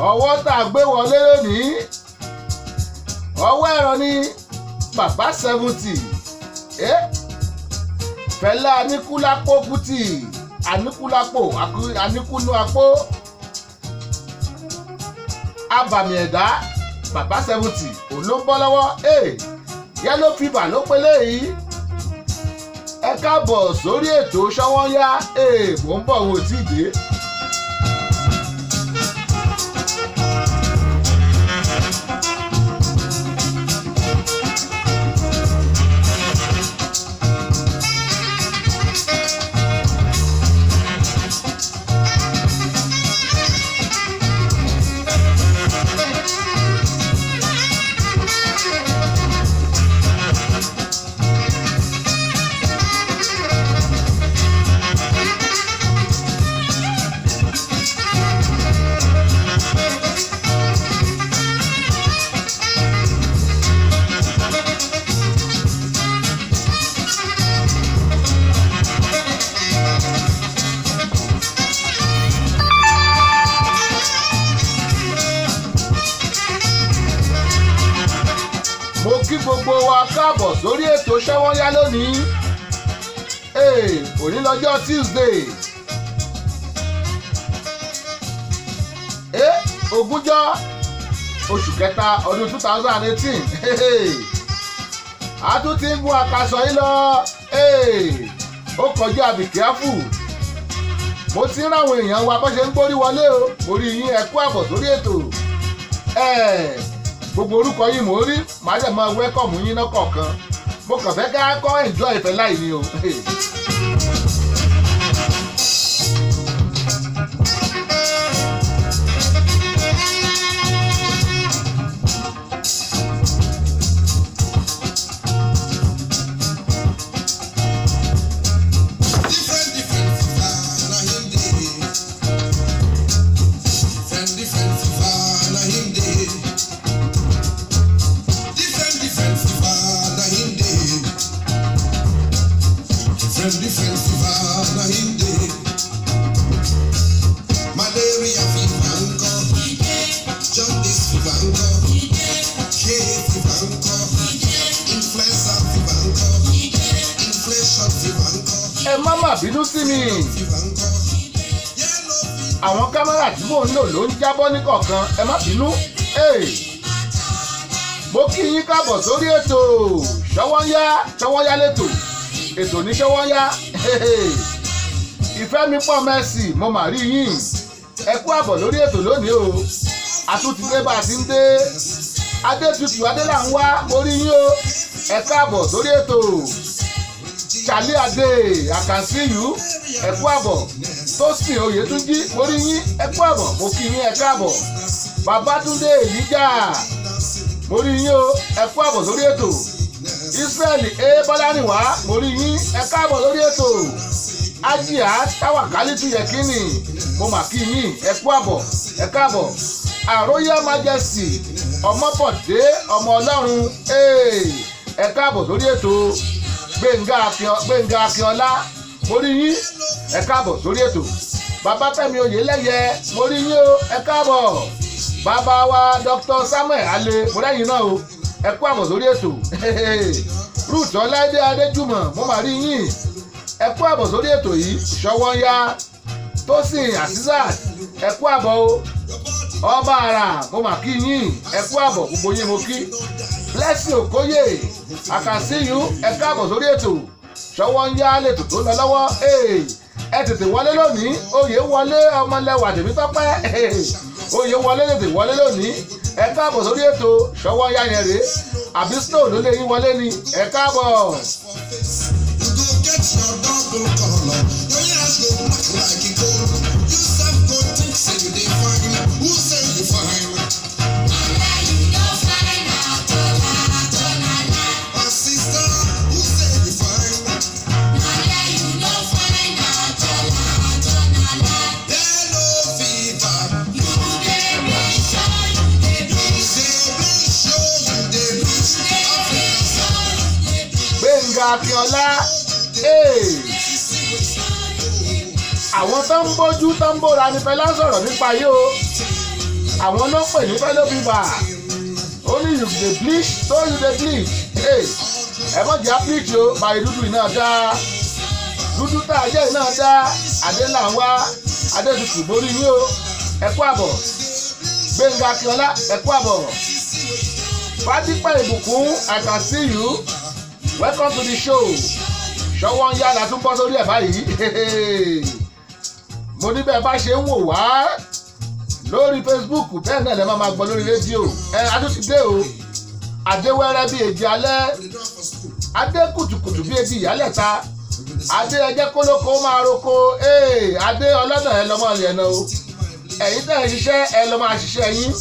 Ọwọ́ tá a gbé wọlé lónìí, ọwọ́ ẹ̀rọ ni bàbá 70. Fẹlá Aníkúlápó Kútì, Aníkúlápó Aníkúnú Apó, abàmì ẹ̀dá bàbá 70 òun ló ń bọ́ lọ́wọ́. Yellow fever ló pélé yìí. Ẹ káàbọ̀ sórí ètò Ṣọ́wọ́nyá. Mò ń bọ̀, wò tí ì dé. Mo kí gbogbo wa káàbọ̀ sórí ètò Ṣọ́wọ́nyá lónìí. Òní lọ́jọ́ Tuesday, 20 oṣù kẹta ọdún 2018. A tún ti ń gun àkàsọ̀ yìí lọ. Ó kọjá àbìkíáfù. Mo ti ń ráwọn èèyàn wa bó ṣe ń gbórí wọlé o. Mo rí yín, ẹ kú àbọ̀ sórí ètò. Gbogbo orúkọ yìí mò ń rí, màá dẹ̀ máa welcome yín náà kọ̀ọ̀kan. Mo kàn fẹ́ ká kọ́ enjoy ìfẹ́ láì ní o. Different, different fever, na him dey. Different, different fever, na him dey. Different, different fever, na him dey. Different, different fever, na him dey. Malaria fever ńkọ́, jaundice fever ńkọ́, hay fever ńkọ́, influenza fever ńkọ́, inflation fever ńkọ́. Ẹ má má bínú sí mi. Fever ńkọ́, yellow fever. Àwọn kámẹ́rà tí mò ń lò ló ń jábọ́ ní kọ̀ọ̀kan, ẹ má bínú. Mo kí yín káàbọ̀ sórí ètò Ṣọ́wọ́nyá. Ṣọ́wọ́nyá lẹ́tò, ètò ní Ṣọ́wọ́nyá. Ìfẹ́ mi pọ̀ mẹ́sì, mo mà rí yín. Ẹ kú àbọ̀ lórí ètò lónìí o. Àtúntìdé bá a ti ń dé. Adétutù adélà ń wá, mo rí yín o. Ẹ káàbọ̀ sórí ètò. Charlie Adé, I can see you. Ẹ kú àbọ̀. Tósìn Oyètúnjí, mo rí yín. Ẹ kú àbọ̀, mo kí yín, ẹ káàbọ̀. Babátúndé Èlíjà, mo rí yín o. Ẹ kú àbọ̀ sórí ètò. Israel E Bọ́lárìnwá, mo rí yín. Ẹ káàbọ̀ lórí ètò. Ajíà Táwàkálítù Yẹkínì, mo mà kí yín. Ẹ kú àbọ̀, ẹ káàbọ̀. Àróyá Majesty Ọmọbọ̀dé ọmọ Ọlọ́run, ẹ káàbọ̀ sórí ètò. Gbẹ̀ngà Akínọlá, mo rí yín. Ẹ káàbọ̀ sórí ètò. Babafẹ́mi Oyèlẹ́yẹ, mo rí yín o. Ẹ káàbọ̀. Bàbá wa Dr. Samuel Ale, mo rẹ́yìn náà o. Ẹ kú àbọ̀ sórí ètò. Ruth Ọláìdé Adéjùmọ̀, mo mà rí yín. Ẹ kú àbọ̀ sórí ètò yìí, Ṣọwọ́nyá. Tósìn Asisat, ẹ kú àbọ̀ o. Ọba àrà, mo mà kí yín. Ẹ kú àbọ̀, gbogbo yín mo kí. Blessing Okoye, I can see you. Ẹ káàbọ̀ sórí ètò Ṣọwọ́nyá lètò tó ń lọ lọ́wọ́. Ẹ tètè wọlé lónìí. Oyè wọlé ọmọlẹ́wà Tèmítọ́pẹ́, oyè wọlé, tètè wọlé lónìí. Ẹ káàbọ̀ sórí ètò Ṣọwọ́nyá yẹn rèé, àbí snow ló lé yín wọlé ni? Ẹ káàbọ̀. You go get your double color. Your ears go black like a gold. You sef go think say you dey fine. Who say you fine? My sister, who say you fine? Yellow fever. You dey bleach, oh, you dey bleach. Africa. Gbẹ̀ngà Akínọlá. Àwọn tó ń bójú tó ń bóra ní Fẹlá sọ̀rọ̀ nípa yìí o. Àwọn náà pè ní fellow fever. Only you dey bleach, so you dey bleach. Hey, ẹ mọ̀ jẹ́ bleach o, báyìí dúdú iná dá. Dúdú tá a jẹ́ iná dá. Adé là ń wá. Adé tutù borí yín o. Ẹ kú àbọ̀. Gbẹ̀ngà Akínọlá, ẹ kú àbọ̀. Fádípẹ̀ Ìbùkún, I can see you. Welcome to the show. Ṣọwọ́ ń yára tún bọ́ sórí ẹ̀ báyìí. Mo ní bẹ́ẹ̀ bá ṣe ń wò wá lórí Facebook, bẹ́ẹ̀ náà lè máa máa gbọ́ lórí rédíò. Ẹ adúti dé o. Adéwẹ́rẹ́ bíi èjì alẹ́, adé kùtùkùtù bíi èjì ìyálẹ̀ta, adé ẹjẹ́ kólókó máa roko. Ee, adé ọlọ́nà ẹ lọ́mọ yẹn náà o. Ẹ̀yin tẹ̀ ń ṣiṣẹ́, ẹ lọ́ máa ṣiṣẹ́ yín.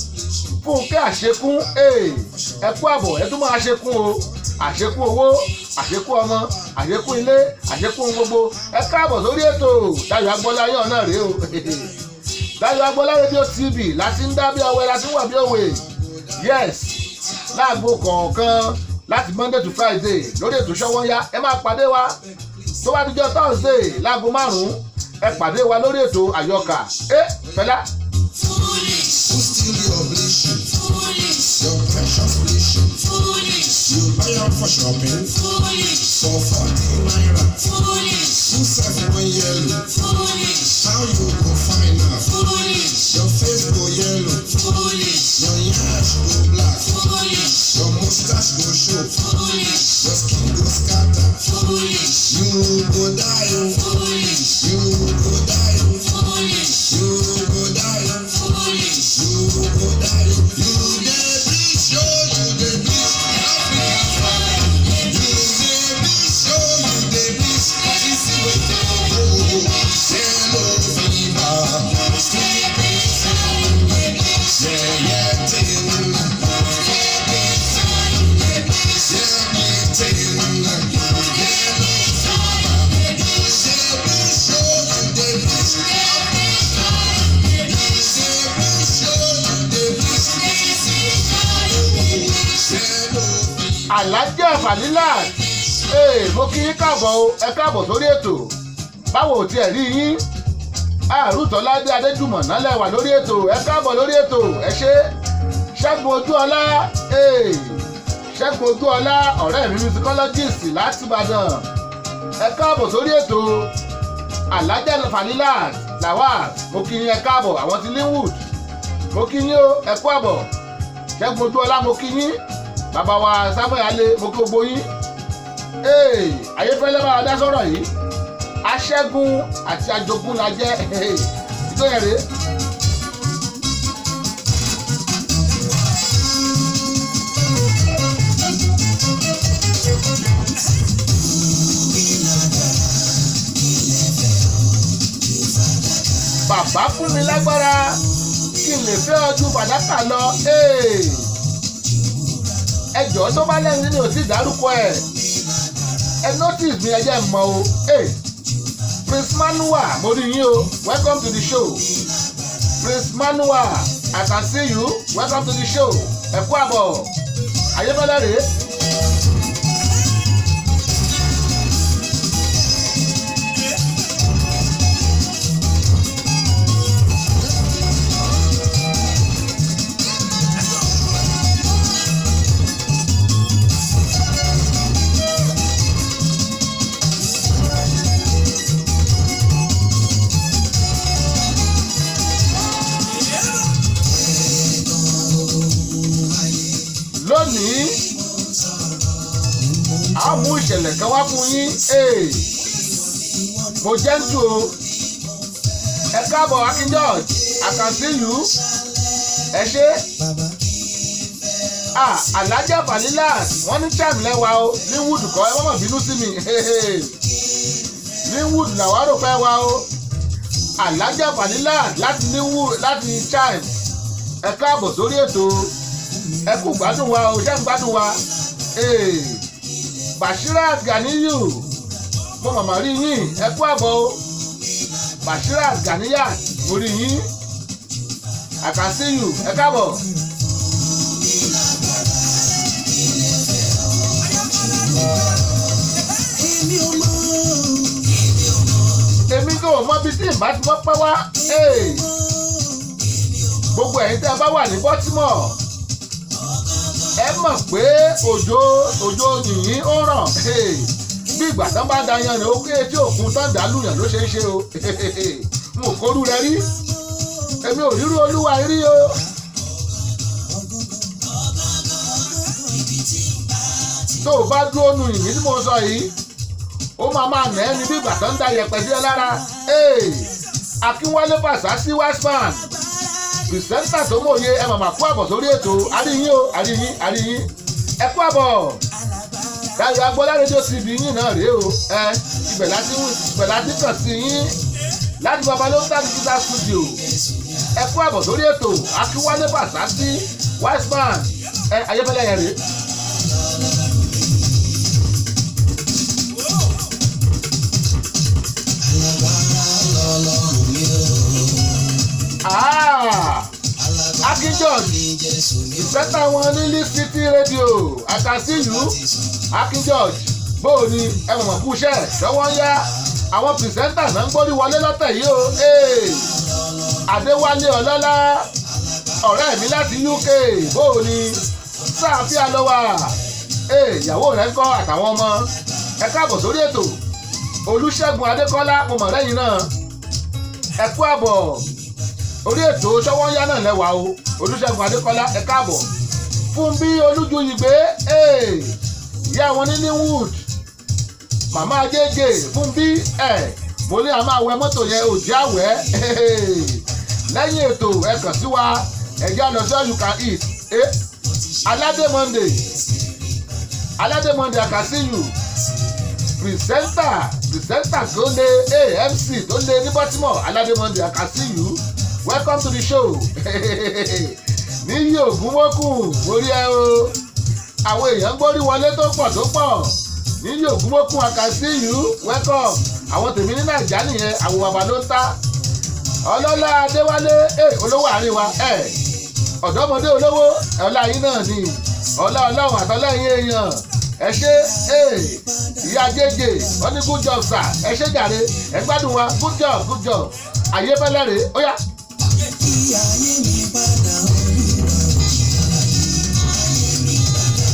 Fúnkẹ́ àṣekún, ee, ẹ kú àbọ̀, ẹ tún máa ṣekún o. Àṣekún owó, àṣekún ọmọ, àṣekún ilé, àṣekún ohun gbogbo. Ẹ káàbọ̀ sórí ètò. Dayọ̀ Agbọ́lá yọ̀ náà rèé o. Dayọ̀ Agbọ́lá rédíò TV láti ń dá bí ọwẹ́, láti ń wà bí òwe. Yes, láago kọ̀ọ̀kan láti Monday to Friday lórí ètò Ṣọ́wọ́nyá, ẹ máa pàdé wa. Tó bá dijọ́ Thursday láago 5, ẹ pàdé wa lórí ètò àyọkà. Ẹ Fẹlá. Who steal your bleaching? Your precious bleaching. You buy am for shopping for 40 naira. Who sef wan yellow? How you go find am? Your face go yellow, your yansh go black, your moustache go show, your skin go scatter. You go die o, you go die o, you go die o, you go die o. You dey bleach o, you dey bleach. Africa fine. You dey bleach o, you dey bleach. See wetin go yellow fever, sleeping sickness, yeye thing, sleeping sickness, yeye thing, yellow fever. You dey bleach o, you dey bleach. You dey bleach o, you dey bleach. Yellow fever. Alájà Fàlílà, ee, mo kí yín káàbọ̀ o, ẹ káàbọ̀ sórí ètò. Báwo ò tiẹ̀ rí yín? Àrùtọ́ládé Adéjùmọ̀ nálẹ̀ wà lórí ètò. Ẹ káàbọ̀ lórí ètò, ẹ ṣé. Ṣẹ́gun Ojúọlá, ee, Ṣẹ́gun Ojúọlá, ọ̀rẹ́ mi musicologist láti Ìbàdàn, ẹ káàbọ̀ sórí ètò. Alájà Fàlílà làwà, mo kí yín, ẹ káàbọ̀. Àwọn ti Linwood, mo kí yín o, ẹ kú àbọ̀. Ṣẹ́gun Ojúọlá, mo kí yín. Bàbá wa Samuel Ale, mo kí gbogbo yín. Ee, Ayéfẹ́lẹ́ bá wa dá sọ̀rọ̀ yìí. Aṣẹ́gun àti ajogun la jẹ́ ìtòyẹ̀ rèé. Bàbá fún mi lágbára kí n lè fẹ́ ọ ju fàdákà lọ. Ee, ẹ jọ̀ọ́, tó bá lẹ́yìn ní ò tí ì dárúkọ ẹ̀, ẹ notice mi, ẹ jẹ́ n mọ̀ o. Ee, Prince Manua, mo rí yín o. Welcome to the show, Prince Manua. I can see you. Welcome to the show. Ẹ kú àbọ̀. Ayébẹ́lẹ́ rèé. Lónìí, a mú ìṣẹ̀lẹ̀ kan wá fún yín. Ee, mo jẹ́ ń tù o. Ẹ káàbọ̀, Akin George, I can see you. Ẹ ṣé. Ah, Alhaja Falila, wọ́n ní time lẹ́wà o. Ní wood kọ́, ẹ má bínú sí mi. Ní wood làwa rò pé wa o. Alhaja Falila láti ní wood, láti chime, ẹ káàbọ̀ sórí ètò. Ẹ kú gbádùn wa o, ṣé ń gbádùn wa? Ee, Bashirat Ganiyu, mo màmá rí yín, ẹ kú àbọ̀ o. Bashirat Ganiyat, mo rí yín. I can see you. Ẹ káàbọ̀. Èmi kò mọ ibi tí ìbá ti mọ́ pẹ́ wá. Ee. Gbogbo ẹ̀yin tẹ́ ẹ bá wà ní Baltimore, ẹ mọ̀ pé òjò yìnyín ó ràn. Bí ìgbà tán bá da yan ni ó kí etí òkun tán dàlú yàn ló ṣe é ṣe o. N ò kórú rẹ rí, èmi ò rírú olúwa rí o. Tó o bá dúró nu yìnyín tí mo sọ yìí, ó máa nà ẹ́ ní bí ìgbà tán da yẹ̀pẹ̀ sí ẹ lára. Akínwálé Fàṣásí Westman, presenter tó mòye, ẹ màmá kú àbọ̀ sórí ètò. Àríyìn o, àríyìn, àríyìn, ẹ kú àbọ̀. Dayọ̀ Agboola rédíò TV yín náà rèé o. Ẹ ibẹ̀ láti kàn sí yín láti Babalóńtà Digital Studio. Ẹ kú àbọ̀ sórí ètò, Akínwálé Fàṣásí Westman. Ẹ Ayéfẹ́lẹ́ yẹn rèé. Akin George, ìfẹ́ta wọn ní Lee City Radio, I can see you. Akin George, bóò ni ẹ mọ̀mọ́ kú iṣẹ́ ṣọwọ́ ń yá. Àwọn presenter náà ń gbórí wọlé lọ́tẹ̀ yìí o. Adéwálé Ọlọ́lá, ọ̀rẹ́ mi láti UK, bóò ni sáàfíà lọ́wà. Ìyàwó rẹ̀ ń kọ́ àtàwọn ọmọ. Ẹ káàbọ̀ sórí ètò. Olúṣẹ́gun Adékọ́lá, mo mọ̀ lẹ́yìn náà. Ẹ kú àbọ̀ orí ètò Ṣọwọ́nyá náà lẹ́wà o. Olúṣẹ́gun Adékọ́lá, ẹ káàbọ̀. Fúnbí Olújuyìgbé, ìyá wọn ní Linwood, màmá jẹ́jẹ́ Fúnbí, ẹ̀ mo ní a máa wẹ mọ́tò yẹn òjì àwẹ̀. Lẹ́yìn ètò ẹ kàn sí wa, ẹ jẹ́ lọ sí all you can eat. Aládé Monday, Aládé Monday, I can see you. Presenter tó lé, MC tó lé ní Baltimore, Aládé Monday, I can see you, welcome to the show. Níyì Ògúnmókùn, orí ẹ o, àwọn èèyàn gbórí wọlé tó pọ̀ tó pọ̀. Níyì Ògúnmókùn, I can see you, welcome. Àwọn tèmi ní Nàìjíríà nìyẹn, àwọn bàbá ló ń ta. Ọlọ́lá Adéwálé, olówó àárín wa, ọ̀dọ́mọdé olówó, ọlá yín náà ni ọlá ọlọ́run àtọ́lá yín èèyàn. Ẹ ṣé. Ìyá jẹjẹ wọ́n ní good job sir. Ẹ ṣé jàre, ẹ gbádùn wa. Good job, good job. Ayéfẹ́lẹ́ rèé, ó yá. Ayé mi padà, Olúwa, ayé mi padà.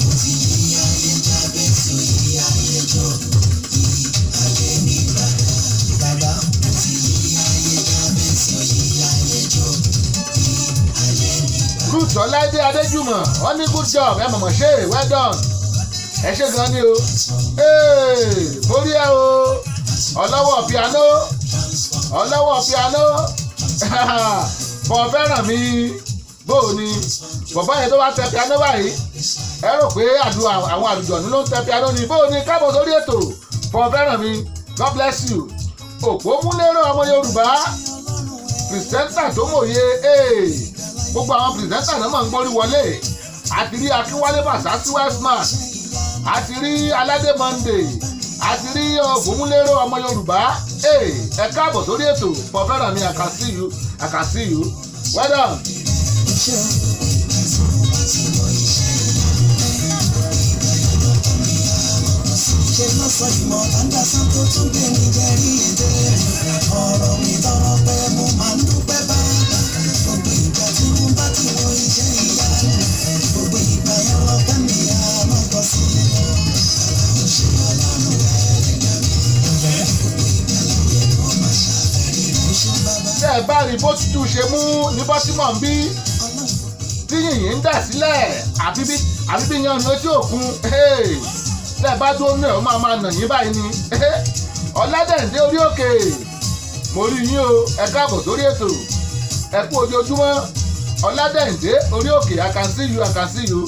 Mo ti yí ayé jábẹ́ sí yí ayé jọ, yí ayé mi padà. Bàbá, mo ti yí ayé jábẹ́ sí yí ayé jọ, yí ayé mi padà. Ruth Ọláìdé Adéjùmọ̀, wọ́n ní good job. Ẹ mọ̀mọ́ ṣe, well done, ẹ ṣé gan ni o. Mórí ẹ o, ọlọ́wọ́ piano, ọlọ́wọ́ piano bọ̀ fẹ́ràn mi. Bó o ní bọ̀bá yẹn tó bá tẹ piano báyìí, ẹ rò pé àdúrà àwọn àlùjọ̀nù ló ń tẹ piano ni. Bó o ní, káàbọ̀ sórí ètò, bọ̀ fẹ́ràn mi, God bless you. Òpómúlérò ọmọ Yorùbá, presenter tó mòye. Gbogbo àwọn presenter náà máa ń gbórí wọlé. Àti rí Akínwálé Fàṣásí Westman, àti rí Aládé Monday, àti rí Òpómúlérò ọmọ Yorùbá. Ẹ káàbọ̀ sórí ètò, bọ̀ fẹ́ràn mi, I can see you, I can see you, well done. Ṣe ló sọ ìmọ̀ tàǹdàsán tó tún gbé mi jẹ́rí èdè ọ̀rọ̀ mi tọrọ pé mo máa ń dúpẹ́ bàbá. Gbogbo ìgbà tí mo bá ti wo iṣẹ́ ìyanu, gbogbo ìgbà yẹn lọ́pẹ́ mi á máa pọ̀ sí i lọ. Bàbá ò ṣe, Ọlọ́run ẹlẹ́gbẹ́ mi, gbogbo ìgbà láyé mo máa ṣàfẹ́rí rẹ̀ ṣe bàbá. Tẹ́ ẹ bá rí bó tútù ṣe mú ní Baltimore ń bí, tí yìnyín ń dà sílẹ̀, àfi bí yan ní etí òkun. Tẹ́ ẹ bá dúró náà, ó máa nà yín báyìí ni. Ọ̀làdẹ̀ǹdé orí òkè, mo rí yín o, ẹ káàbọ̀ sórí ètò, ẹ kú ojoojúmọ́. Ọ̀làdẹ̀ǹdé orí òkè, I can see you, I can see you,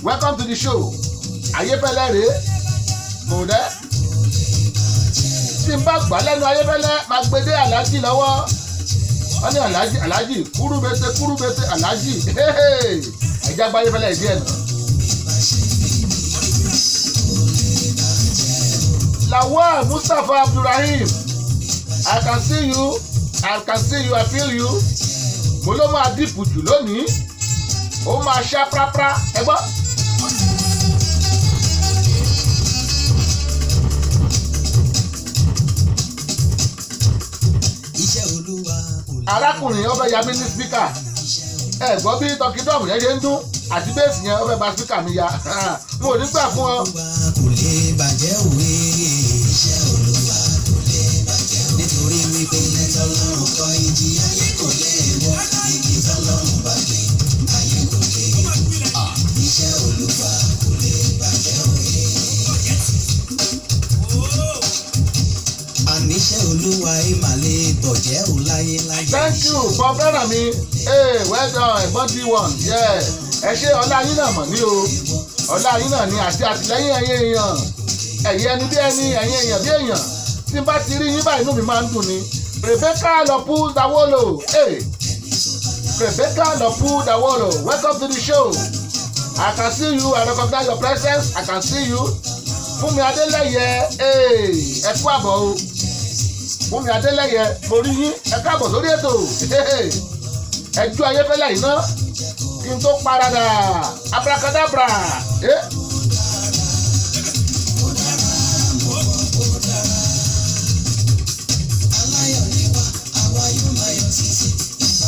welcome to the show. Ayéfẹ́lẹ́ rèé, mò dẹ́ tí n bá gbà lẹ́nu Ayéfẹ́lẹ́, máa gbé dé aláàjì lọ́wọ́. Wọ́n ní aláàjì, aláàjì kúrúbete kúrúbete aláàjì. Ẹ̀jẹ̀ àgbà Ayéfẹ́lẹ́ ìdí ẹ̀ nà. Lawal Mustapha Abdulrahim, I can see you, I can see you, I feel you. Mo ló máa dìpù jù lónìí, ó máa ṣá prápra, ẹ gbọ́. Iṣẹ́ Olúwa kò Arákùnrin ó fẹ́ ya mí ní speaker. Ẹ gbọ́ bí talking drum yẹn ṣe ń dún àti bass yẹn, ó fẹ́ bà speaker mi ya. Mo ò ní gbà fún ọ. Kò lè bàjẹ́ òwe. Iṣẹ́ Olúwa kò lè bàjẹ́, nítorí wípé ilé tọ́lọ́run kọ́, ìjì ayé kò lè wọ́. Igi tọ́lọ́run bá gbé, ayé kò lè wọ́. Iṣẹ́ Olúwa kò lè bàjẹ́ òwe. Àníṣe Olúwa ìmàlè bọ̀jẹ́ ò láyé láyé. Thank you for fẹ́ràn mi. Hey, well done, ẹ̀gbọ́n D1. Yeah. Ẹ ṣe, ọlá yín náà mọ̀ ní o. Ọlá yín náà ni àti àtìlẹ́yìn ẹ̀yin èèyàn, ẹ̀yin ẹni bí ẹni, ẹ̀yin èèyàn bí èèyàn. Tí n bá ti rí yín báyìí, inú mi máa ń dùn ni. Rebecca Lọpú Dawolo, hey. Rebecca Lọpú Dawolo, welcome to the show. I can see you. I recognize your presence. I can see you. Fúnmi Adélẹ́yẹ, hey, ẹ kú àbọ̀ o. Fúnmi Adélẹ́yẹ, mo rí yín. Ẹ káàbọ̀ sórí ètò. Ẹjú ayéfẹ́lẹ́ yìí ná kí n tó parada abracadabra. Eh. Aláyọ̀ ni wá, àwa yóò máa yọ̀ títí.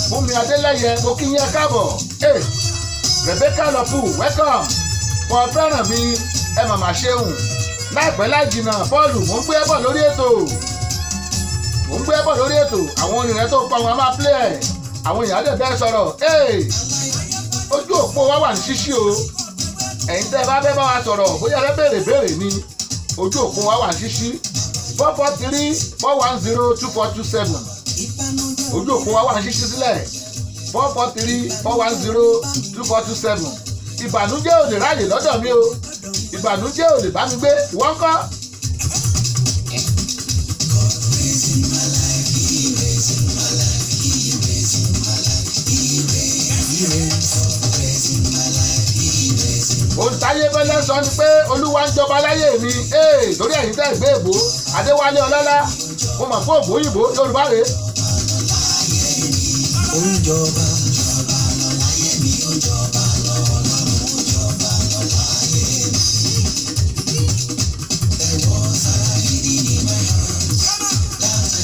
Fúnmi Adélẹ́yẹ, mo kí yín, ẹ káàbọ̀. Eh. Rebecca Lọ́pù, welcome. Paul fẹ́ràn mi, ẹ màmá ṣeun. Láìpẹ́ láì jìnnà, Paul, mò ń gbé bọ̀ lórí ètò, mò ń gbé bọ̀ lórí ètò. Àwọn orin rẹ tó pa wọn a máa play ẹ̀, àwọn èèyàn á dẹ̀ bẹ́ẹ̀ sọ̀rọ̀. Hey! Ojú òpó wa wà ní ṣíṣí o. Ẹ̀yin tẹ́ ẹ bá fẹ́ bá wa sọ̀rọ̀, bóyá ẹ fẹ́ béèrè béèrè ni, ojú òpó wa wà ní ṣíṣí: 443-410-2427. Ojú òpó wa wà ní ṣíṣí sílẹ̀: 443-410-2427. Ìbànújẹ́ ò lè ráàyè lọ́dọ̀ mi o. Ìbànújẹ́ ò lè bá mi gbé. Ìwọ ńkọ́? God reigns in my life, He reigns in my life, He reigns in my life, He reigns, He reigns. God reigns in my life, He reigns in Ohun táyé fẹ́lẹ́ sọ ni pé Olúwa ń jọba láyé mi. Ee, torí ẹ̀yin tẹ́ gbé èbó, Adéwálé Ọlọ́lá, mo mọ̀ fún òbó òyìnbó Yorùbá rèé. Ó ń jọba, jọba lọ láyé mi, ó ń jọba lọ, Ọlọ́run ó jọba lọ láyé mi. There was a hidden in my heart.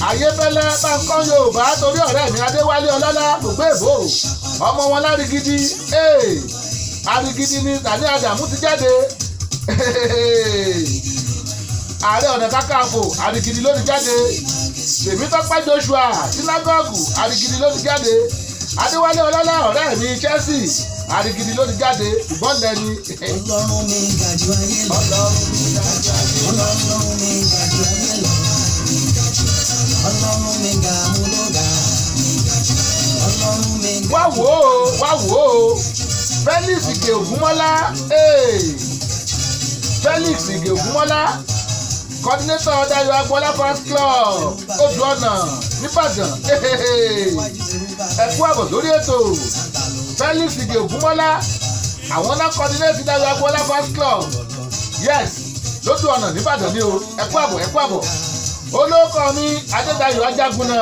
Ayéfẹ́lẹ́ bá ń kọ́ Yorùbá torí ọ̀rẹ́ mi Adéwálé Ọlọ́lá kò gbé èbó. Ọmọ wọn lárigidi. Ee, arigidi ni Gani Adamu ti jáde, Ààrẹ Ọ̀nà Kakanfò, arigidi ló ti jáde. Tèmítọ́pẹ́ Joshua, sinagogu, arigidi ló ti jáde. Adéwálé Ọlọ́lá, ọ̀rẹ́ mi Chelsea, arigidi ló ti jáde, ṣùgbọ́n lẹ́ni. Ọlọ́run mi ga jù ayé lọ. Ọlọ́run mi ga jù ayé lọ. Ọlọ́run mi ga, mo ló ga. Ọlọ́run mi ga. Wá wò ó, wá wò ó, Felix Ige Ògúnmọ́lá, hey! Felix Ige Ògúnmọ́lá, coordinator Dayo Agboola fans club, Odò Ọ̀nà nìbàdàn, ẹ kú àbọ̀ sórí ètò. Felix Ige Ògúnmọ́lá, àwọn náà coordinate Dayo Agboola fans club, yes, lódò Ọ̀nà nìbàdàn ni o. Ẹ kú àbọ̀, ẹ kú àbọ̀. Olóòkọ mi Adédayọ̀ Ajagunà,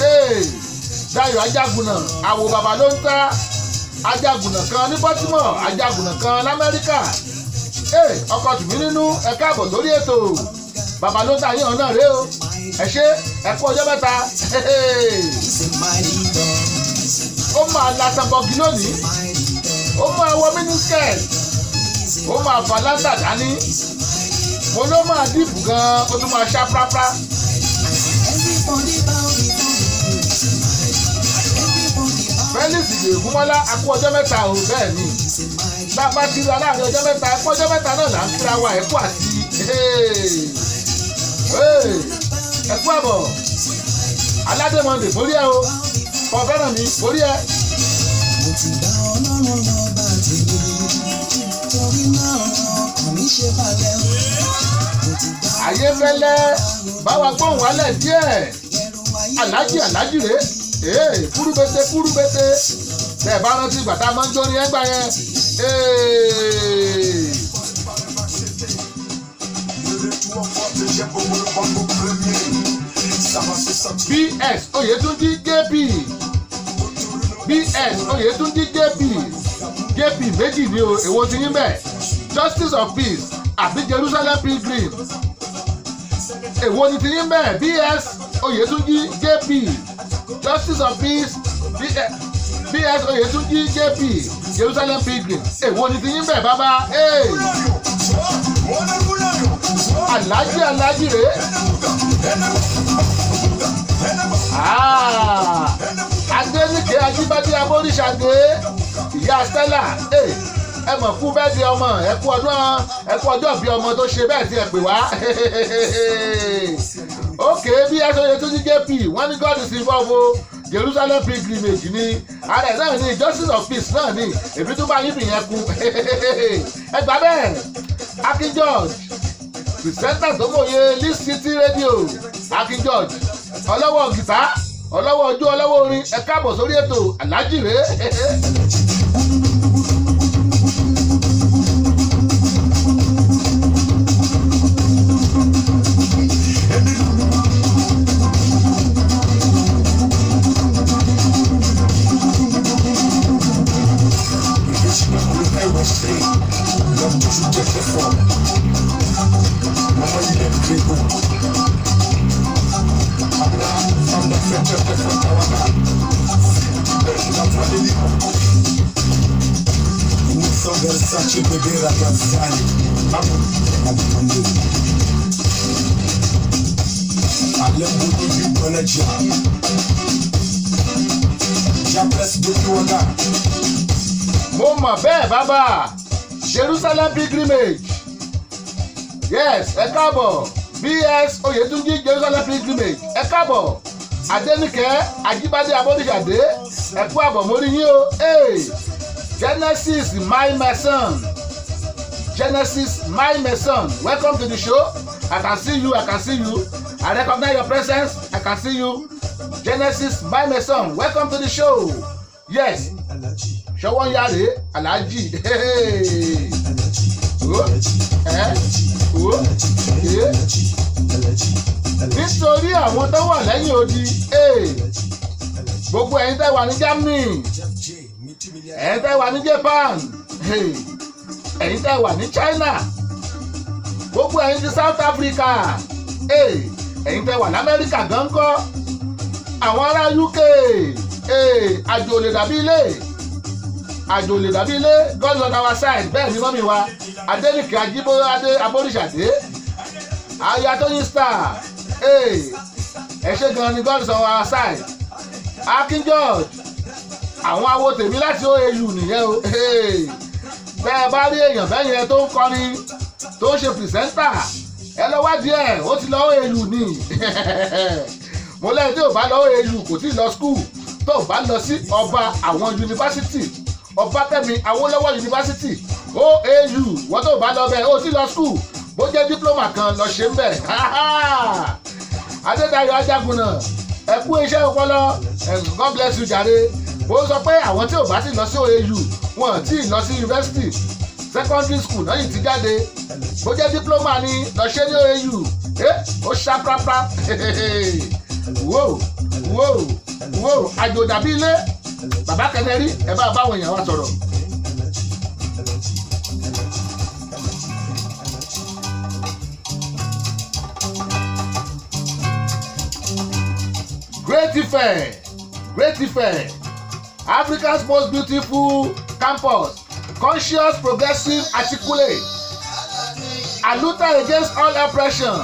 hey! Dayọ̀ Ajagunà, àwò bàbá ló ń ta Ajagunà kan ní Baltimore, Ajagunà kan lamẹ́ríkà. Hey, ọkọ tùmí nínú, ẹ káàbọ̀ lórí ètò. Bàbá ló ń ta yín ọ̀nà rẹ o. Ẹ ṣé, ẹ kú ọjọ́ mẹ́ta. He's a mighty God. Ó máa latan bọ́gì lónìí. Mighty God. Ó máa wọ miniskirt, ó máa fa láńtà dání. Mo ló máa deep gan-an, ó tún máa ṣá prápra. Everybody bow before him. Everybody bow. Felix Ìgbègúnmọ́lá, a kú ọjọ́ mẹ́ta o. Bẹ́ẹ̀ ni. He's a mighty Bá a bá ti rí aláàrin ọjọ́ mẹ́ta, ẹ kú ọjọ́ mẹ́ta náà là ń kíra wa. Ẹ kú àti ẹ kú àbọ̀. Aládémọ̀dé, mórí ẹ o. Kọ fẹ́ràn mi, mórí ẹ. Mo ti gba Ọlọ́run lọ́ba tèmi, torí náà ọkàn mi ṣe balẹ̀ o. Mo ti gba Ayéfẹ́lẹ́, báwa gbóhùn wálẹ̀ díẹ̀. ẹrù ayé. Alájì, alájì rè é, kúrúbete kúrúbete. Tẹ̀ bá rántí ìgbà tá a máa ń jó ní ẹgbà yẹn. Ee. Bs Oyetunji JP, Bs Oyetunji JP, JP méjì ni o. Èwo ti yín bẹ́ẹ̀? Justice of Peace àbí Jerusalem Pilgrim, èwo ni ti yín bẹ́ẹ̀? Bs Oyetunji JP. Justice of Peace BS Oyetunji JP, Jerusalem Pilgrim. Èwo ni ti yín bẹ̀, bàbá? Alájí, alájí rèé. Ah, Adéníkè Ajíbádé Aboríṣàdé, ìyá Stella, ẹ mọ̀ kú bẹ́ẹ̀ di ọmọ. Ẹ kú ọdún, ẹ kú ọjọ́ bí ọmọ tó ṣe bẹ́ẹ̀ tí ẹ pè wá. Ok, BS Oyetunji JP, wọ́n ní God is involved o. Jerusalem pilgrimage ni ara ẹ̀ náà ni, Justice of Peace náà ni. Èmi tó bá yín fìyẹn kú, ẹ gbà bẹ́ẹ̀. Akin George, presenter tó mòye Lee City Radio, Akin George, ọlọ́wọ́ gìtá, ọlọ́wọ́ ojú, ọlọ́wọ́ orin, ẹ káàbọ̀ sórí ètò. Aláàjì rèé. L'homme toujours très très fort. Maman, il est très beau. Abraham, femme d'affaires très très forte, Tawana. La voix des lions. Nous sommes Versace, bébé Ragazzani. Maman, Alain Boudou du Bonadja. J'apprécie depuis Ouaga. Mo mọ̀ bẹ́ẹ̀, bàbá. Jerusalem pilgrimage, yes, ẹ káàbọ̀. BS Oyetunji, Jerusalem pilgrimage, ẹ káàbọ̀. Adẹnikẹ Ajibade Abodisade, ẹ kú àbọ̀, mo rí yín o. Hey, Genesis my mason, Genesis my mason, welcome to the show. I can see you, I can see you, I recognize your presence, I can see you. Genesis my mason, welcome to the show. Yes, ṣọwọ́ ń yára aláàjì. O ẹ o ẹ nítorí àwọn tó wà lẹ́yìn odi. Gbogbo ẹ̀yin tẹ́ wà ní Germany, ẹ̀yin tẹ́ wà ní Japan, ẹ̀yin tẹ́ wà ní China, gbogbo ẹ̀yin ti South Africa, ẹ̀yin tẹ́ wà lamẹ́ríkà gan kọ́, àwọn ará UK, àjò lè dàbí ilé, àjò lè dàbí ilé. God on our side. Bẹ́ẹ̀ ni mummy wa Adéníkè Ajíbóadé Aboríṣàdé, aya Tóyìn Star, ẹ ṣé gan ni. God on our side. Akin George, àwọn awo tèmi láti OAU nìyẹn o. Bẹ́ẹ̀ bá rí èèyàn bẹ́ẹ̀ yẹn tó ń kọrin, tó ń ṣe presenter, ẹ lọ wádìí ẹ̀, ó ti lọ OAU ni. Mo lẹ́yìn tí ò bá lọ OAU, kò tí ì lọ school. Tó bá lọ sí ọba àwọn yunifásitì, Ọbáfẹ́mi Awólọ́wọ̀ Yunifásitì, OAU, wọ́n tó bá lọ bẹ́ẹ̀, ó ti lọ school. Bó jẹ́ diploma kan lọ ṣe ń bẹ̀. Adédayọ̀ Ajagunà, ẹ kú iṣẹ́ ọpọlọ, God bless you jàre. Mo sọ pé àwọn tí ò bá sì lọ sí OAU, wọn ò tí ì lọ sí yunifásitì, secondary school náà yìí ti jáde. Bó jẹ́ diploma ni lọ ṣe ní OAU, ó ṣá prápra. Wò wò wò, àjò dàbí ilé. Bàbá Kẹnẹrí, ẹ bá báwọn èèyàn wa sọ̀rọ̀. Great Ife, Great Ife, Africa's most beautiful campus, conscious, progressive, articulate, aluta against all oppression,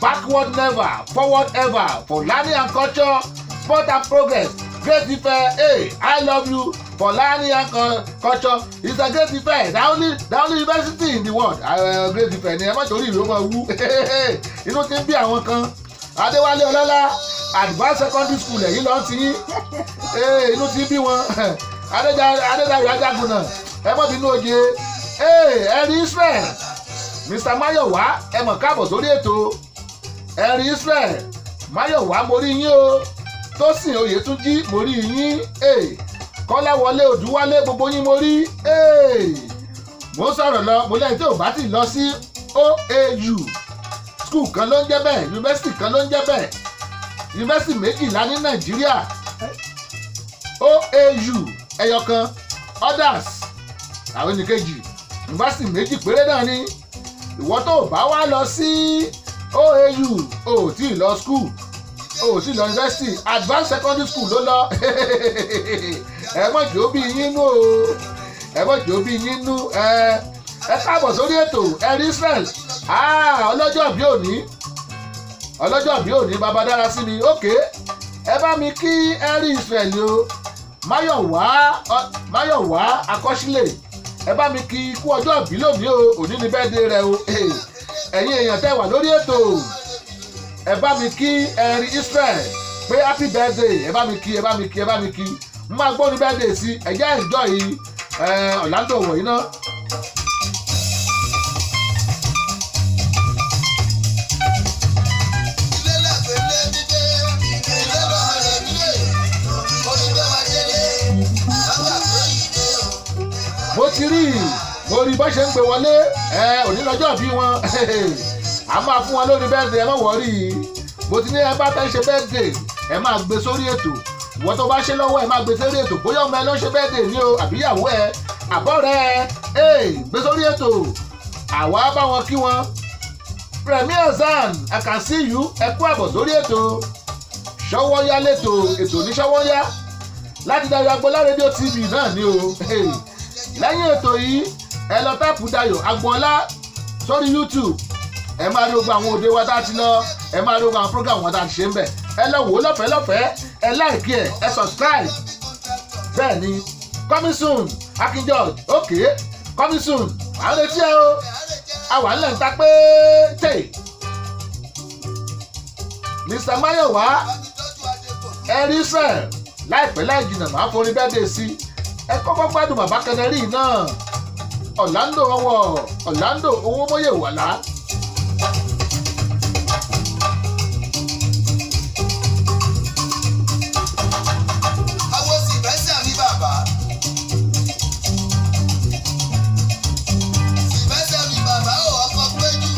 backward never, forward ever, for learning and culture, sport and progress. Great Ife, hey, I love you for learning and culture. It's a Great Ife, the only university in the world. Great Ife ni. Ẹ má torí ìlú ọmọ wú, inú ti ń bí àwọn kan. Adéwálé Ọlọ́lá, advanced secondary school ẹ̀yìn lọ́n ti yín, inú ti ń bí wọn. Adédayọ̀ Ajagunà, ẹ mọ̀ bínú oje. Ẹ̀rí Israel, Mr Mayowa, ẹ mọ̀ káàbọ̀ sórí ètò. Ẹ̀rí Israel Mayowa, mo rí yín o. Tósìn Oyètúnjí, mo rí yín. Kọ́láwọlé Òdúwálé, gbogbo yín mo rí. Mo ń sọ̀rọ̀ lọ, mo lẹ́yìn tí ò bá ti lọ sí OAU, school kan ló ń jẹ́ bẹ́ẹ̀, yunifásitì kan ló ń jẹ́ bẹ́ẹ̀, yunifásitì 12 ní Nàìjíríà, OAU ẹyọ kan, others àwọn ẹnìkejì, yunifásitì 2 péré náà ni. Ìwọ tó bá wá lọ sí OAU, ò tí ì lọ school. O sì lọ yunifásitì, advanced secondary school ló lọ. Ẹ mọ̀ jò bí yín nú o, ẹ mọ̀ jò bí yín nú. Ẹ káàbọ̀ sórí ètò. Ẹ rí Israel, ọlọ́jọ́ bí òní, ọlọ́jọ́ bí òní, bàbá dára sí mi. Ókè, ẹ bá mi kí ẹ rí Israel o. Máyọ̀wá, Máyọ̀wá Akọ́sílẹ̀, ẹ bá mi kí ikú ọjọ́ ìbí lónìí o. Òní ni birthday rẹ o. Ẹ̀yin èèyàn tẹ́ wà lórí ètò, ẹ bá mi kí ẹ̀rí Israel pé happy birthday. Ẹ bá mi kí, ẹ bá mi kí, ẹ bá mi kí. N máa gbọ́ ní birthday sí. Ẹ jẹ́ enjoy Orlando wọ̀nyí náà. Ilé làgbélé dídé, ilé lọ́mọ rẹ̀ nílé, onígbé wa délé, bàbá pé ìdè o. Mo ti rí i, mo rí bó ṣe ń gbé wọlé. Ẹ òní lọ́jọ́ bí wọn, a máa fún wọn lórí birthday. Ẹ má worry. Mo ti ní ẹ bá fẹ́ ṣe birthday, ẹ máa gbé sórí ètò. Ìwọ tó bá ṣe lọ́wọ́, ẹ máa gbé sórí ètò. Bóyá ọmọ ẹ ló ṣe birthday ní o, àbíyàwó ẹ, àbọ̀rẹ́ ẹ, ẹ gbé sórí ètò, àwa bá wọn kí wọn. Rẹ̀mí Hasan, I can see you. Ẹ kú àbọ̀ sórí ètò Ṣọwọ́yá lẹ́tò. Ètò ní Ṣọwọ́yá láti Dayọ̀ Agboola Rédíò TV náà ni o. Lẹ́yìn ètò yìí, ẹ lọ type Dayọ̀ Agboola sórí YouTube, ẹ máa rí gbogbo àwọn òde wa tá a ti lọ, ẹ máa rí gbogbo àwọn program wa tá a ti ṣe ń bẹ̀. Ẹ lọ wò ó lọ́fẹ̀ẹ́ lọ́fẹ̀ẹ́, ẹ like ẹ, ẹ subscribe. Bẹ́ẹ̀ ni, coming soon, Akin George. Okay, coming soon, à ń retí ẹ o. Àwa ńlẹ̀ ń ta pé tè Mr Mayowa ẹrí sẹ̀ láìpẹ́ láì jìnnà, máa forin bẹ́ẹ̀ dé sí. Ẹ kọ́kọ́ gbádùn bàbá Kẹnẹrì náà, Orlando ọwọ́ Orlando owó mọ́yè wàlá. Awo Sylvester mi bàbá. Sylvester mi bàbá ò ọkọ péjú.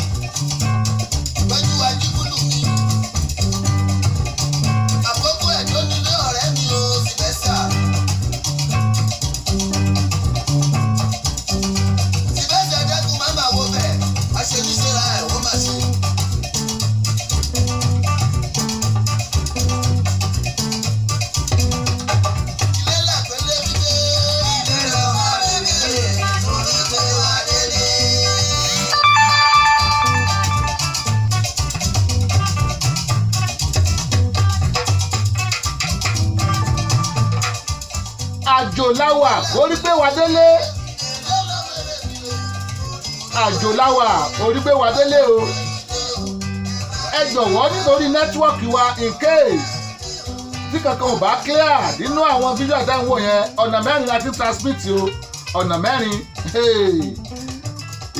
Péjú Ajíbúlù mi. Àkókò ẹ̀ tó nílé ọ̀rẹ́ mi o, Sylvester. Sylvester dẹ́kun má máa wo bẹ̀. Aṣeníṣẹ́ra ẹ̀ wọ́n máa ṣe. Ilé làgbélé mi dé. Ilé lọ́wọ́ mi dé. Torí pé wà délé. Àjò láwà orí pé wà délé, àjò láwà orí pé wà délé o. Ẹ jọ̀wọ́, nítorí network wa, in case tí kankan ò bá clear nínú àwọn fídíò àtàwọn yẹn, ọ̀nà mẹ́rin la ti transmit o, ọ̀nà mẹ́rin. Hey.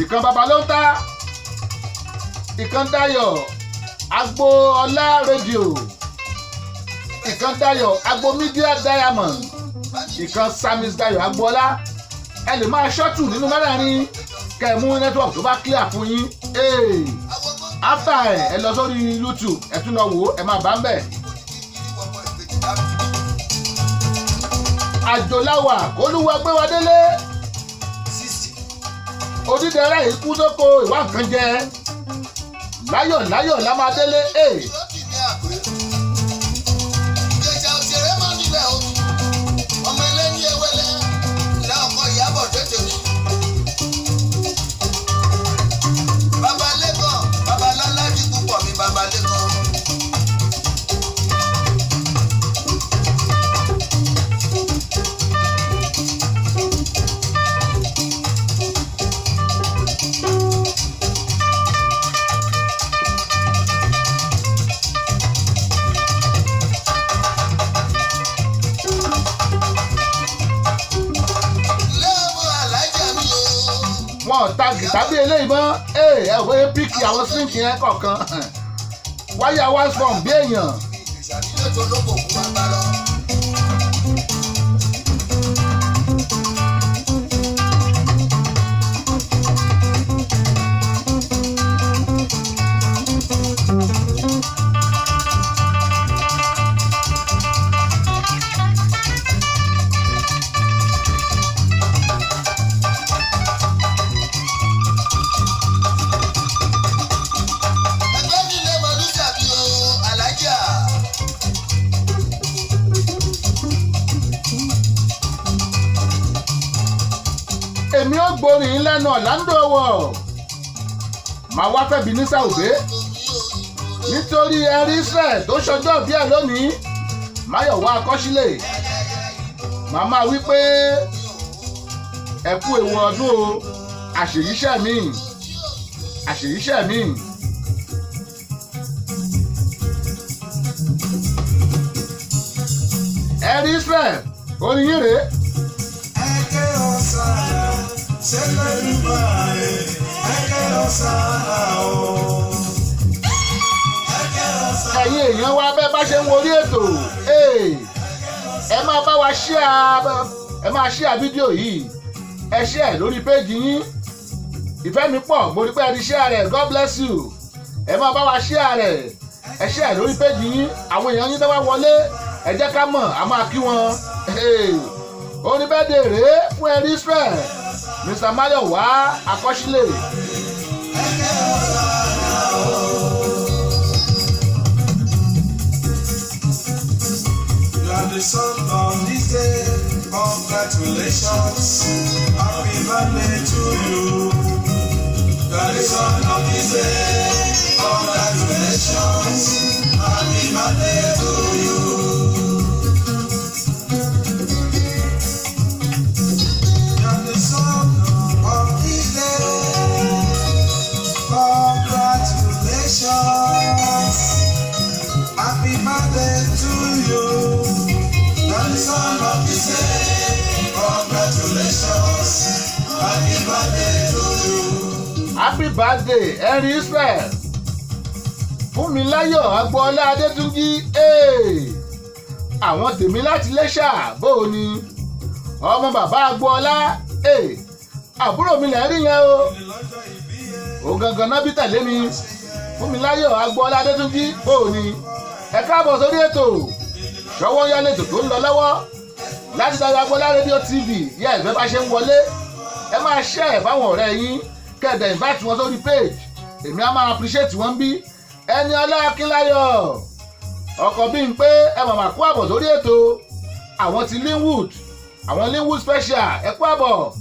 Ìkan bàbá ló ń ta, ìkan Dayọ̀ Agboola Rédíò, ìkan Dayọ̀ Agbo Media Diamond, ìkan Samis Dayọ̀ Agboola. Ẹ lè máa ṣọ́tù nínú mẹ́rẹ̀ẹ̀rin kẹ́ ẹ mú network tó bá clear fún yín. Hey. After ẹ lọ sórí YouTube, ẹ tún lọ wò ó, ẹ máa bá ń bẹ̀. Àjòláwà olúwa gbé wa délé. Onídẹ̀ẹ́rẹ́ yìí kú sóko ìwà nǹkan jẹ. Láyọ̀ láyọ̀ la máa délé. Hey. Ìjẹ̀ṣà òṣèré mọ́ nílẹ̀ o, ọmọ ẹlẹ́ni ewẹ́lẹ́ ìlà ọkọ̀ ìyábọ̀ tètè mi. Bàbá Lẹ́kàn, bàbá Láládì púpọ̀ mi, bàbá Lẹ́kàn. Lẹ́ẹ̀mọ alájà mi o. Wọn ò ta gìtá bí eléyìí mọ́. Ẹ ò bóyá pick àwọn string yẹn kọ̀ọ̀kan, wáyà one form bí èèyàn. Ìjẹ̀ṣà nílé tó lóko kú máa bá lọ. Ẹgbẹ́ mi lè mọ lùsàbí o, alájà. Èmi ó gborin lẹ́nu Orlando wọ̀, màá wá fẹ́ bí ní sàwùgbé nítorí ẹrí Israel tó ṣọjọ́ bí ẹ̀ lónìí, Máyọ̀wá Akọ́sílẹ̀. Màmá wí pé ẹ kú ewu ọdún o, àṣèyíṣẹ́ mi, àṣèyíṣẹ́ mi. Ẹrí Israel, orin yín rèé. Eke Hosanna, Ṣẹlẹ́dùmarè, Eke Hosanna o. Eke Hosanna. Ẹ̀yin èèyàn wa, bẹ́ẹ̀ bá ṣe ń worí ètò, ẹ máa bá wa share, ẹ máa share fídíò yìí, ẹ share lórí péjì yín. Ìfẹ́ mi pọ̀, mo rí pé ẹ ti share rẹ̀, God bless you. Ẹ máa bá wa share rẹ̀, ẹ share lórí péjì yín. Àwọn èèyàn yín tó bá wọlé, ẹ jẹ́ ká mọ̀, a máa kí wọn. Orin birthday rèé fún ẹrí Israel, Mr. Mayowa Akọ́sílẹ̀. Eke Hosanna o. You are the son of this day. Congratulations. Happy birthday to you. You are the son of this day. Congratulations. Happy birthday to you. You are the son of this day. Congratulations. Happy birthday to you. You are the son of this day. Congratulations. Happy birthday to you. Happy birthday, Henry Israel. Fúnmiláyọ̀ Agboola Adétúnjì, àwọn tèmi láti Iléṣà, bó o ní ọmọ bàbá Agboola, àbúrò mi lẹ́ rí yẹn o, òun gangan náà bí tẹ̀lé mi. Fúnmiláyọ̀ Agboola Adétúnjì, bó o ní, ẹ káàbọ̀ sórí ètò Ṣọwọ́ Yálé, ètò tó ń lọ lọ́wọ́ láti Dayo Agboola Radio TV. Yẹ ẹ̀fẹ́ bá ṣe ń wọlé, ẹ máa share fáwọn ọ̀rẹ́ yín, kẹ̀dẹ̀ invite wọn sórí page. Èmi á máa appreciate wọn. Bí ẹni ọlá Akínláyọ̀ ọkọ̀ bí n pé ẹ màmá kú àbọ̀ sórí ètò. Àwọn ti Linwood, àwọn Linwood special, ẹ kú àbọ̀.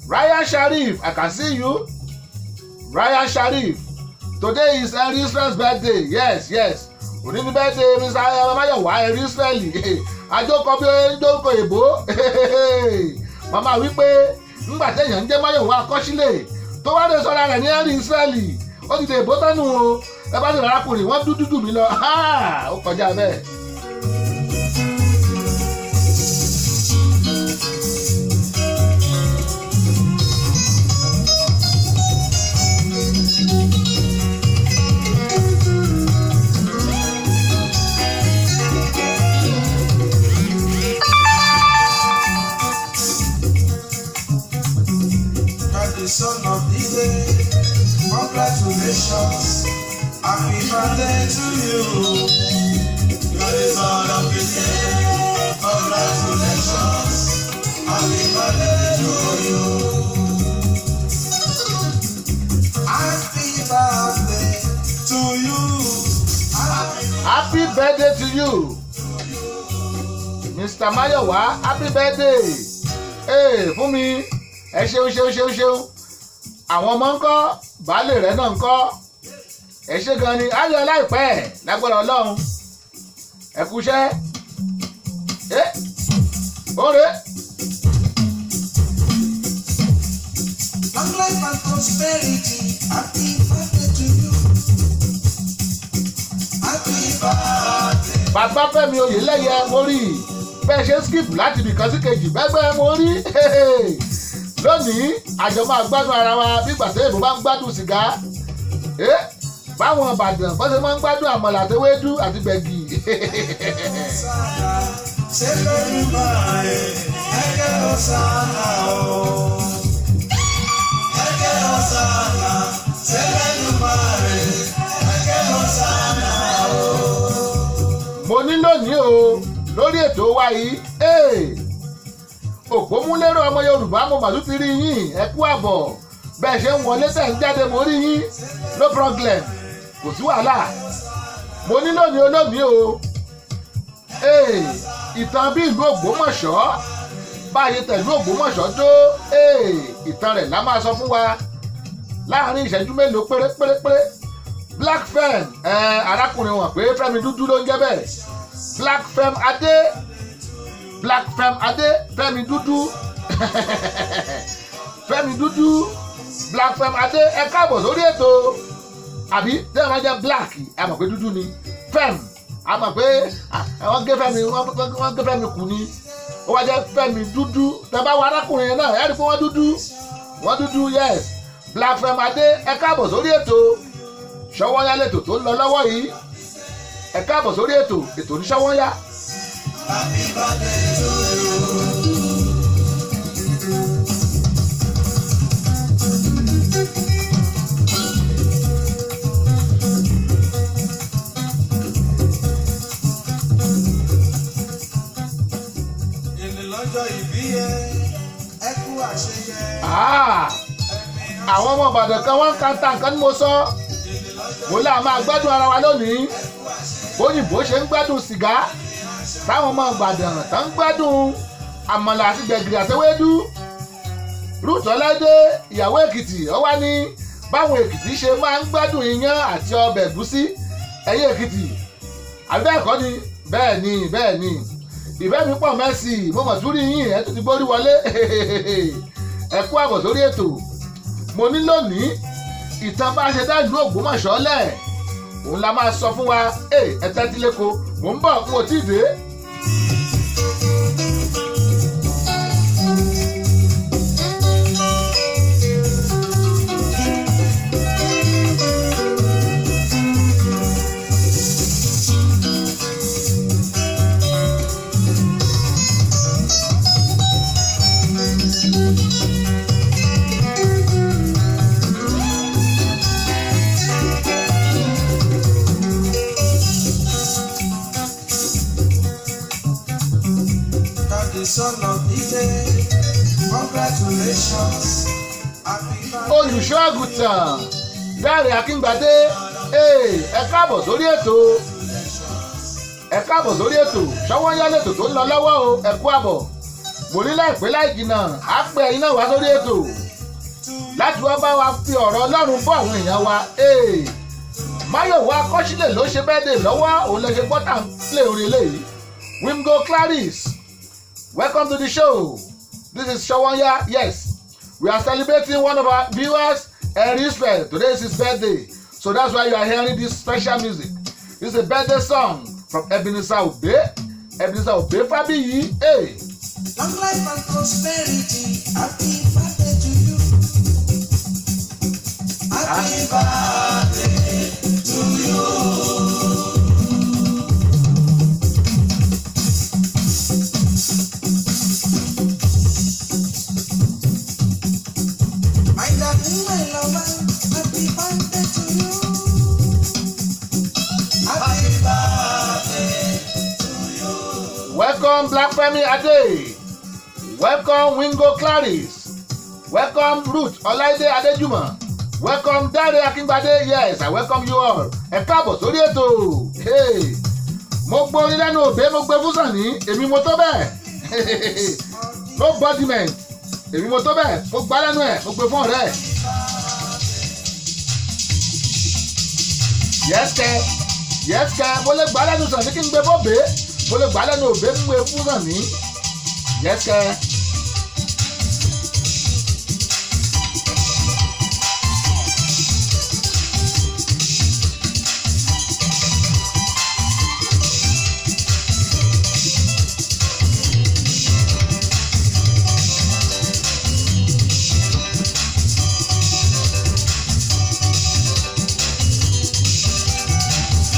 Ryan Sharif, I can see you, Ryan Sharif. Today is Henry Israel's birthday. Yes, òní ní birthday Mr. Mayowa Henry Israel, àjọkọ bí ojókòó èbó. Màmá wípé ńgbà téèyàn ń jẹ́ Mayowa Akọ́sílẹ̀ tó wá lè sọ́ra rẹ̀ ní Henry Israel, ó ti dè bó tánú o. Ẹ bá sì arákùnrin wọ́n dúdú jù mí lọ, ó kọjá bẹ́ẹ̀. You are the son of the day. Congratulations. Happy birthday to you. You are the son of the day. Congratulations. Happy birthday to you. Happy birthday to you. Happy Happy birthday to you, Mr. Mayowa, happy birthday. Ee, fún mi, ẹ ṣeun, ṣeun, ṣeun, ṣeun. Àwọn ọmọ ńkọ́? Baálé rẹ̀ náà ńkọ́? Ẹ ṣe gan ni, ayọ̀ láìpẹ́ lágbára Ọlọ́run. Ẹ kúṣẹ́ ẹ óre. Long life and prosperity. Happy birthday to you. Happy birthday. Bàbá Fẹ́mi Oyèlẹ́yẹ, mo rí i bẹ́ẹ̀ ṣe ń skip láti ibìkan sí kejì bẹ́gbẹ́. Mo rí lónìí, àjọ máa gbádùn ara wa bí gbàtẹ́ èbó bá ń gbádùn sìgá, báwọn Ìbàdàn bọ́sẹ̀ máa ń gbádùn àmàlà àtewédú àti gbẹ̀gì. Ṣẹlẹ́dùmarè, Eke Hosanna o. Eke Hosanna, Ṣẹlẹ́dùmarè, Eke Hosanna o. Mo ní lónìí o, lórí ètò wa yìí, òpómúlérò ọmọ Yorùbá, mo màlúù ti rí yín, ẹ kú àbọ̀. Bẹ́ẹ̀ ṣe ń wọlé tẹ̀ ń jáde, mo rí yín, no problem, kò sí wàhálà. Mo ní lónìí olónìí o, ìtàn bí ìlú Ògbómọ̀ṣọ́ Báyìí tẹ̀lú Ògbómọ̀ṣọ́ tó ìtàn rẹ̀ la máa sọ fún wa láàrin ìṣẹ́jú mélòó pérépérépéré. Black Fem, arákùnrin wọn pé Fẹ́mi dúdú ló ń jẹ́ bẹ́ẹ̀. Black Fem Adé, Black Fem Adé, Fẹ́mi dúdú, Fẹ́mi dúdú, Black Fem Adé, ẹ káàbọ̀ sórí ètò. Àbí tẹ́lẹ̀ máa jẹ́ black, a mọ̀ pé dúdú ni Fem, a mọ̀ pé wọ́n gé Fẹ́mi, wọ́n gé Fẹ́mi kù ni, ó wá jẹ́ Fẹ́mi dúdú. Tẹ́ bá wọ arákùnrin yẹn náà, ẹ rí i pé wọ́n dúdú, wọ́n dúdú. Yes, Black Fem Adé, ẹ káàbọ̀ sórí ètò Ṣọwọ́nyá lẹ́tò tó ń lọ lọ́wọ́ yìí. Ẹ káàbọ̀ sórí ètò, ètò ní Ṣọwọ́nyá. Happy birthday to you. Èlé lọ́jọ́ ìbí yẹ, ẹ kú àṣeyẹ. Àwọn ọmọ Ìbàdàn kan wọ́n ń kan ta nǹkan ní mo sọ. Mo là máa gbádùn ara wa lónìí. Bóyìnbó ṣe ń gbádùn sìgá, táwọn ọmọ Ìbàdàn tó ń gbádùn àmàlà àti gbẹ̀gìrì àtẹwédú. Ruth Ọláìdé, ìyàwó Èkìtì, ó wá ní báwọn Èkìtì ṣe máa ń gbádùn iyán àti ọbẹ̀ ẹ̀gúsí. Ẹ̀yin Èkìtì, àbí bẹ́ẹ̀ kọ́ ni? Bẹ́ẹ̀ ni, bẹ́ẹ̀ ni. Ìfẹ́ mi pọ̀ mẹ́sì, mo mọ̀ túrí yín, ẹ̀ tún ti gbórí wọlé. Ẹ kú àbọ̀ sórí ètò. Mo ní lónìí, ìtàn bá ṣe dá ìlú Ògbómọ̀ṣọ́ lẹ̀, òun la máa sọ fún wa. Ẹ tẹ́tí léko, mò ń bọ̀, n ò tí ì dé. God the son of Ife, congratulations. Happy birthday. Olùṣọ́ àgùntàn Dáre Akíngbadé, ẹ káàbọ̀ sórí ètò, ẹ káàbọ̀ sórí ètò Ṣọwọ́nyá lẹ́tò tó ń lọ lọ́wọ́ o. Ẹ kú àbọ̀. Mo ní láìpẹ́ láì jìnnà á pẹ́ ẹ̀yin náà wá sórí ètò láti wá bá wa fi ọ̀rọ̀ Ọlọ́run bọ́ àwọn èèyàn wa. Máyọ̀wá Akọ́sílẹ̀ ló ṣe bẹ́ẹ̀ dè lọ́wọ́, òun lè ṣe gbọ́tà ń plé orin eléyìí. Wimgo Clarice, welcome to the show. This is Ṣọwọ́nyá. Yes, we are celebrating one of our viewers, Henry Israel. Today is his birthday, so that's why you are hearing this special music. This is a birthday song from Ebenezer Obey. Ebenezer Obey Fabiyi. Hey. Long life and prosperity. Happy birthday to you. Happy birthday to you. My darling, my lover, happy birthday to you. Happy birthday to you. Welcome Black Femi Ade. Welcome Wingo Clarice. Welcome Ruth Ọláìdé Adéjùmọ̀. Welcome Dáre Akíngbadé. Yes, I welcome you all. Ẹ káàbọ̀ sórí ètò. Hey. Mo gbórí lẹ́nu òbé, mo gbé fún Sàní, èmi mo tó bẹ́ẹ̀. No bodiment. Èmi mo tó bẹ́ẹ̀, mo gbá lẹ́nu ẹ̀, mo gbé fún ọ̀rẹ́ ẹ̀. Yes kẹ́, yes kẹ́, mo lè gbá lẹ́nu Sàní kí n gbé fọ́bẹ̀, mo lè gbá lẹ́nu òbé mú e fún Sàní. Yes kẹ́.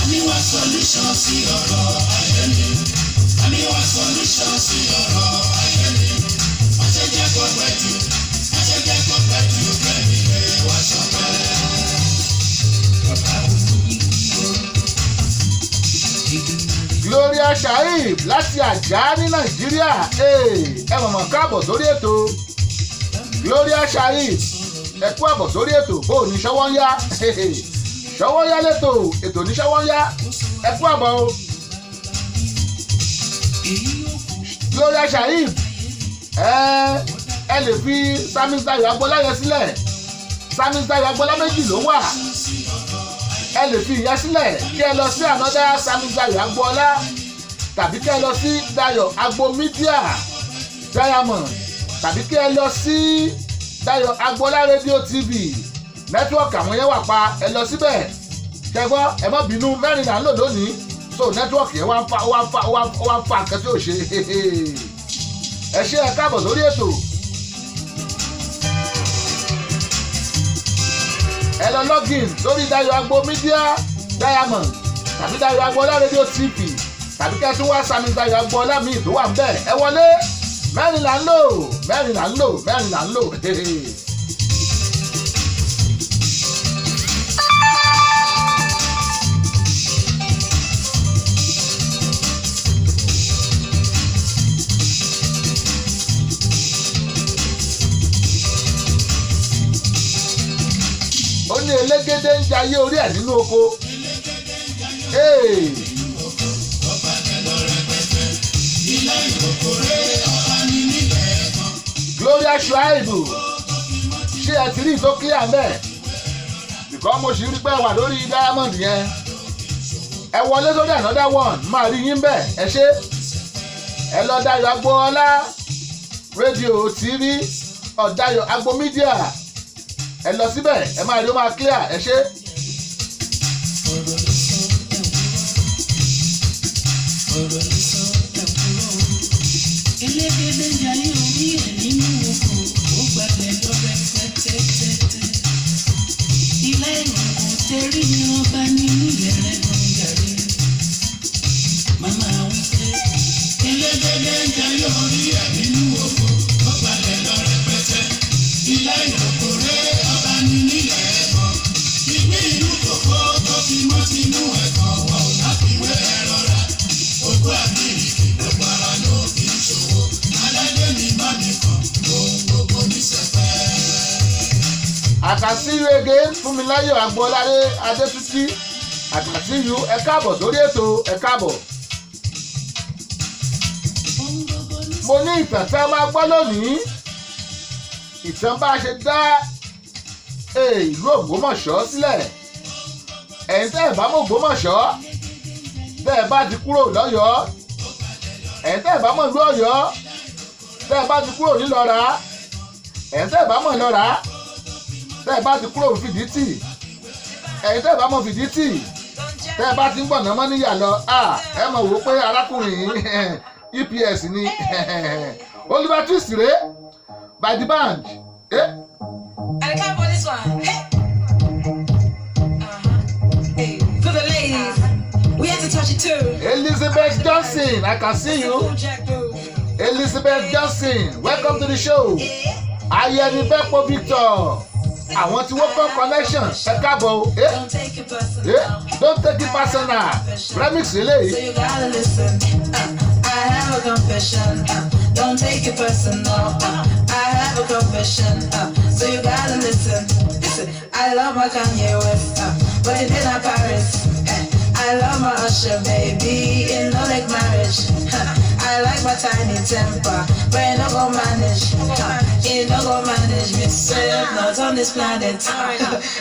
Àmì wá solution sí ọ̀rọ̀ ayé mi. Àmì wá solution sí ọ̀rọ̀ ayé mi. Má ṣe jẹ́ kó pẹ́ jù, má ṣe jẹ́ kó pẹ́ jù, kẹ́mi lè wá ṣọpẹ́. Gloria Shaib láti Àjá ní Nàìjíríà. Ẹ mọ̀mọ́ káàbọ̀ sórí ètò. Gloria Shaib, ẹ kú àbọ̀ sórí ètò. Bó o ní ṣọwọ́ ń yá, ṣọwọ́ ń yá lẹ́tò, ètò ní ṣọwọ́ ń yá. Ẹ kú àbọ̀ o. Gloria Shaib, Ẹ lè fi Samis Dayo Agboola yẹn sílẹ̀. Samis Dayo Agboola méjì ló wà. Ẹ lè fi ìyẹn sílẹ̀ kí ẹ lọ sí another Samis Dayo Agboola, tàbí kí ẹ lọ sí Dayo Agbo Media Diamond, tàbí kí ẹ lọ sí Dayo Agboola Radio TV. Network àwọn yẹn wà pa, ẹ lọ síbẹ̀ kẹgbọ́. Ẹ má bínú, mẹ́rin là ń lò lónìí, so network yẹn wá ń fa, wá ń fa, wá ń fa nǹkan tí ò ṣe. Ẹ ṣé, ẹ káàbọ̀ sórí ètò. Ẹ lọ login sórí Dayo Agbo Media Diamond tàbí Dayo Agboola Radio TV, tàbí kẹ́ tún wá Sami Dayo Agboola míì tó wà ń bẹ̀. Ẹ wọlé, mẹ́rin là ń lò, mẹ́rin là ń lò, mẹ́rin là ń lò. Ó ní elégédé ń jayé orí ẹ̀ nínú oko. Hey. Gloria Shuaibu, ṣé ẹ ti rí ìtó clear mẹ́ẹ̀? Bìkọ́ mo sì rí pé wà lórí Diamond yẹn. Ẹ wọlé sórí another one, máa rí yín bẹ́ẹ̀. Ẹ ṣé, ẹ lọ Dayo Agboola Radio TV or Dayo Agbo Media, ẹ lọ síbẹ̀, ẹ máa rí, ó máa clear. Ẹ ṣé. Ọ̀rọ̀ ló sọ ẹ̀kúrọ́. Ọ̀rọ̀ ló sọ ẹ̀kúrọ́. Elégédé jayé orí ẹ̀ nínú oko, ó gbàgbẹ́ lọ rẹpẹtẹtẹtẹ. Ilé ìrùkù tẹ̀rí ni ọba nínú ilẹ̀ rẹ̀ ló ń jàre. Màmá wípé Elégédé ń jayé orí ẹ̀ nínú oko, ó gbalẹ̀ lọ rẹpẹtẹ. Ilé ìrókò rẹ̀ ọba ní nílẹ̀ ẹ̀kọ́. Ìgbín inú kòkó tó fi mọ́ sínú ẹ̀kọ́, wọn ò láfiwé ẹ rọra. Òkú àbíríkì gbogbo ara ló fi ń ṣòwò. Aládé mi má mi kàn, ohun gbogbo ní sẹpẹ́. I can see you again, Fúnmiláyọ̀ Agboola Adétútì. I can see you. Ẹ káàbọ̀ sórí ètò, ẹ káàbọ̀. Ohun gbogbo ní Mo ní ìtàn tí a máa gbọ́ lónìí, ìtàn bá a ṣe dá ìlú Ògbómọ̀ṣọ́ sílẹ̀. Ẹ̀yin tẹ́ ẹ̀ bá mọ̀ Ògbómọ̀ṣọ́, tẹ́ ẹ̀ bá ti kúrò lọ́yọ̀ọ́, ẹ̀yin tẹ́ ẹ̀ bá mọ̀ ìlú Ọ̀yọ́, tẹ́ ẹ̀ bá ti kúrò nílọ́ra, ẹ̀yin tẹ́ ẹ̀ bá mọ̀ Ìlọ́ra, tẹ́ ẹ̀ bá ti kúrò Fìdítì, ẹ̀yin tẹ́ ẹ̀ bá mọ̀ Fìdítì, tẹ́ ẹ bá ti ń gbọ̀nà mọ́ níyà lọ, ẹ mọ̀ wò ó pé arákùnrin yìí EPS ni. Oliver Twist rèé by the band. Eh? And clap for this one. Hey. Hey. For the ladies, we had to touch it too. Elizabeth Johnson, I can see you. Cool Jack groove. Elizabeth Johnson, welcome to the show. Ayẹnibẹ́pọ̀ Victor, àwọn tí wọ́n kọ́ connection, ẹ káàbọ̀ o. Eh? Don't take it personal. Eh? Don't take it personal remix eléyìí. So you gotta listen. I have a confession. Don't take it personal. I have a confession. So you gotta listen. Listen. I love my Kanye West, but he did not Paris. I love my Usher baby in no like marriage. I like my Tinie Tempah, but he no go manage. He no go manage me, self, not on this planet.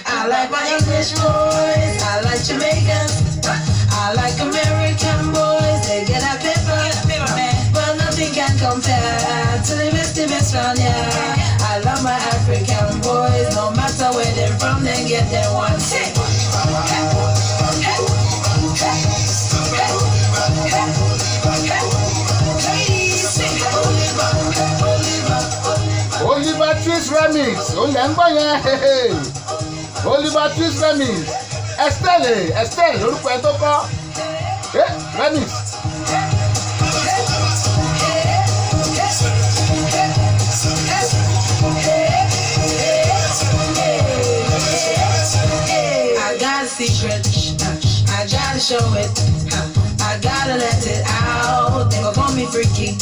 I like my English boys, I like Jamaicans, I like American boys. They get a paper, but nothing can compare to the best round, yeah. I love my African boys, no matter where they're from, they get their one. Hey, hey, hey, hey, hey, hey, hey. Ladies, sing. Oliver, Oliver, Oliver. Oliver Twist remix ó lẹ̀ ń gbọ́ yẹn. Oliver Twist remix, Estelle, Estelle lórúkọ ẹ tó kọ́ remix. I got a secret, I gotta show it. I gotta let it out. They gon' call me freaky.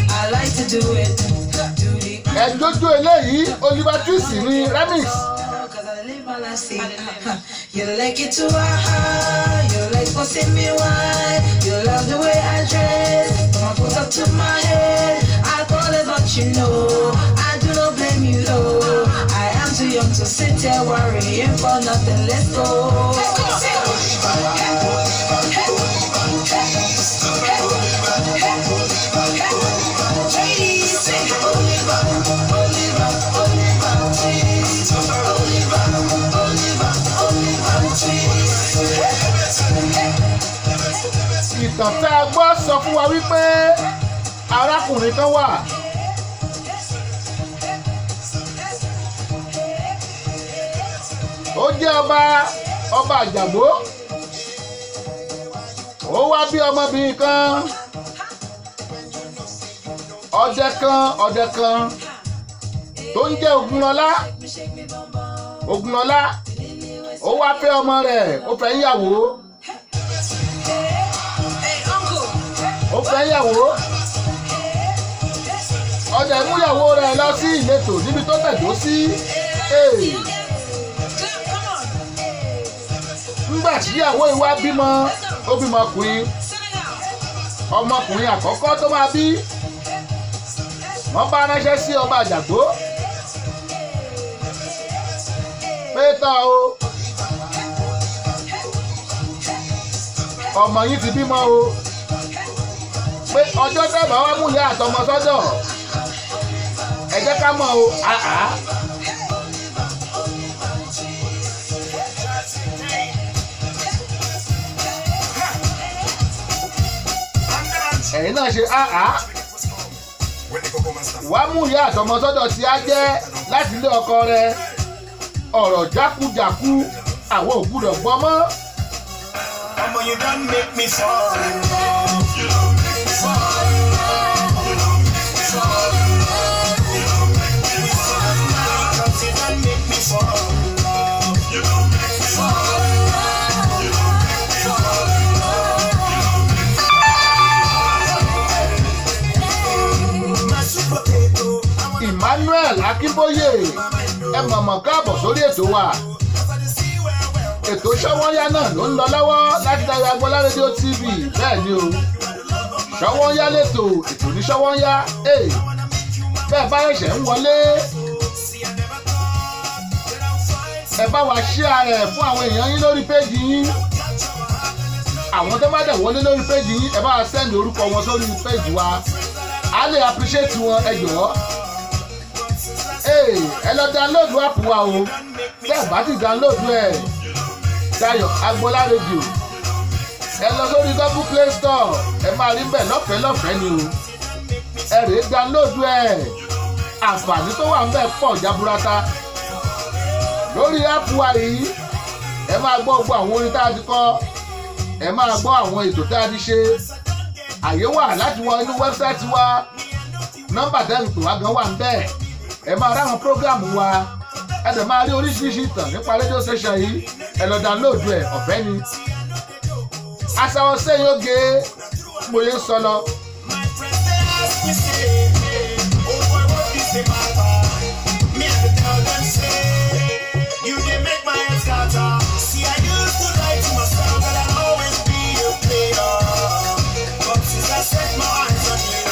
I like to do it. Do the Ẹ jójó eléyìí, Oliver Twist ní remix. 'Cause I live my life, see. You like it too high, you like forcing me wine. You love the way I dress, from my foot up to my head. I call it what let you know. I do not blame you though. I am too young to sit here worrying for nothing. Let's go. Ladies, say, Oliver, Oliver, Oliver, please. Oliver, Oliver, Oliver, please. Ìtàn tá a gbọ́ sọ fún wa wípé arákùnrin kan wà. Ó jẹ́ ọba, ọba Àjàgbó. Ó wá bí ọmọbìnrin kan. Ọdẹ kan, ọdẹ kan tó ń jẹ́ Ògúnlọlá. Ògúnlọlá, ó wá fẹ́ ọmọ rẹ̀, ó fẹ́ yàwó. Hey, uncle. Ó fẹ́ yàwó. Ọdẹ múyàwó rẹ̀ lọ sí ìletò níbi tó tẹ̀dó sí. Hey. Clap, come on. Nígbà tí ìyàwó ìwá bímọ, ó bímọ ọkùnrin. Senegal. Ọmọkùnrin àkọ́kọ́ tó máa bí, wọ́n bá ránṣẹ́ sí ọba Àjàgbó pé tọ́ o, ọmọ yín ti bímọ o, pé ọjọ́ tẹ́bà wá mú ìyá àtọmọ sọ́dọ̀, ẹ jẹ́ ká mọ̀ o. Àá. Ẹ̀yin náà ṣe àá. Wàá mú ìyá àtọmọ sọ́dọ̀ tí á jẹ́ láti ilé ọkọ rẹ̀. Ọ̀rọ̀ jákujàku àwọn ò gbúdọ̀ gbọ́ mọ́. Omo, you done make me fall in love. You done make me fall in love. You done make me fall in love. You done make me fall in love. 'Cause you done make me fall in love. You done make me fall in love. You done make me fall in love. You done make me fall in love. My sweet potato, I wanna Emmanuel Akínbóyè, ẹ mọ̀mọ̀ káàbọ̀ sórí ètò wa. Ètò Ṣọ́wọ́nyá náà ló ń lọ lọ́wọ́ láti Dayo Agboola rédíò TV. Bẹ́ẹ̀ ni o, Ṣọ́wọ́nyá lẹ́tò, ètò ní Ṣọ́wọ́nyá. Ee, bẹ́ẹ̀ bá ẹ̀ṣẹ̀ ń wọlé, ẹ bá wa share rẹ̀ fún àwọn èèyàn yín lórí péjì yín. Àwọn tó bá dẹ̀ wọlé lórí péjì yín, ẹ bá wa send orúkọ wọn sórí péjì wa, á lè appreciate wọn. Ẹ jọ̀ọ́. Ee, ẹ lọ download app wa o. Tẹ́ ẹ bá ti download ẹ̀, Dayo Agboola Radio, ẹ lọ sórí Google Play Store, ẹ máa rí bẹ́ẹ̀ lọ́fẹ̀ẹ́ lọ́fẹ̀ẹ́ ni o. Ẹ rèé download ẹ̀. Àǹfààní tó wà ń bẹ̀ pọ̀ jaburata lórí app wa yìí. Ẹ máa gbọ́ gbogbo àwọn orin tá a ti kọ, ẹ máa gbọ́ àwọn ètò tá a ti ṣe. Àyè wà láti wọ inú website wa, nọ́mbà tẹ́lẹ̀ pè wá gan wà ń bẹ̀. Ẹ máa ráwọn program wa, ẹ dẹ̀ máa rí oríṣiríṣi ìtàn nípa rédíò station yìí. Ẹ lọ download ẹ̀, ọ̀fẹ́ ni. Aṣàwọ̀ sẹ́yìn oge mo yẹ ń sọ lọ. My friends, they ask me say, oh boy, what is the matter? Me I dey tell them say, you dey make my head scatter. See, I used to lie to myself that I'll always be a player, but since I set my eyes on you,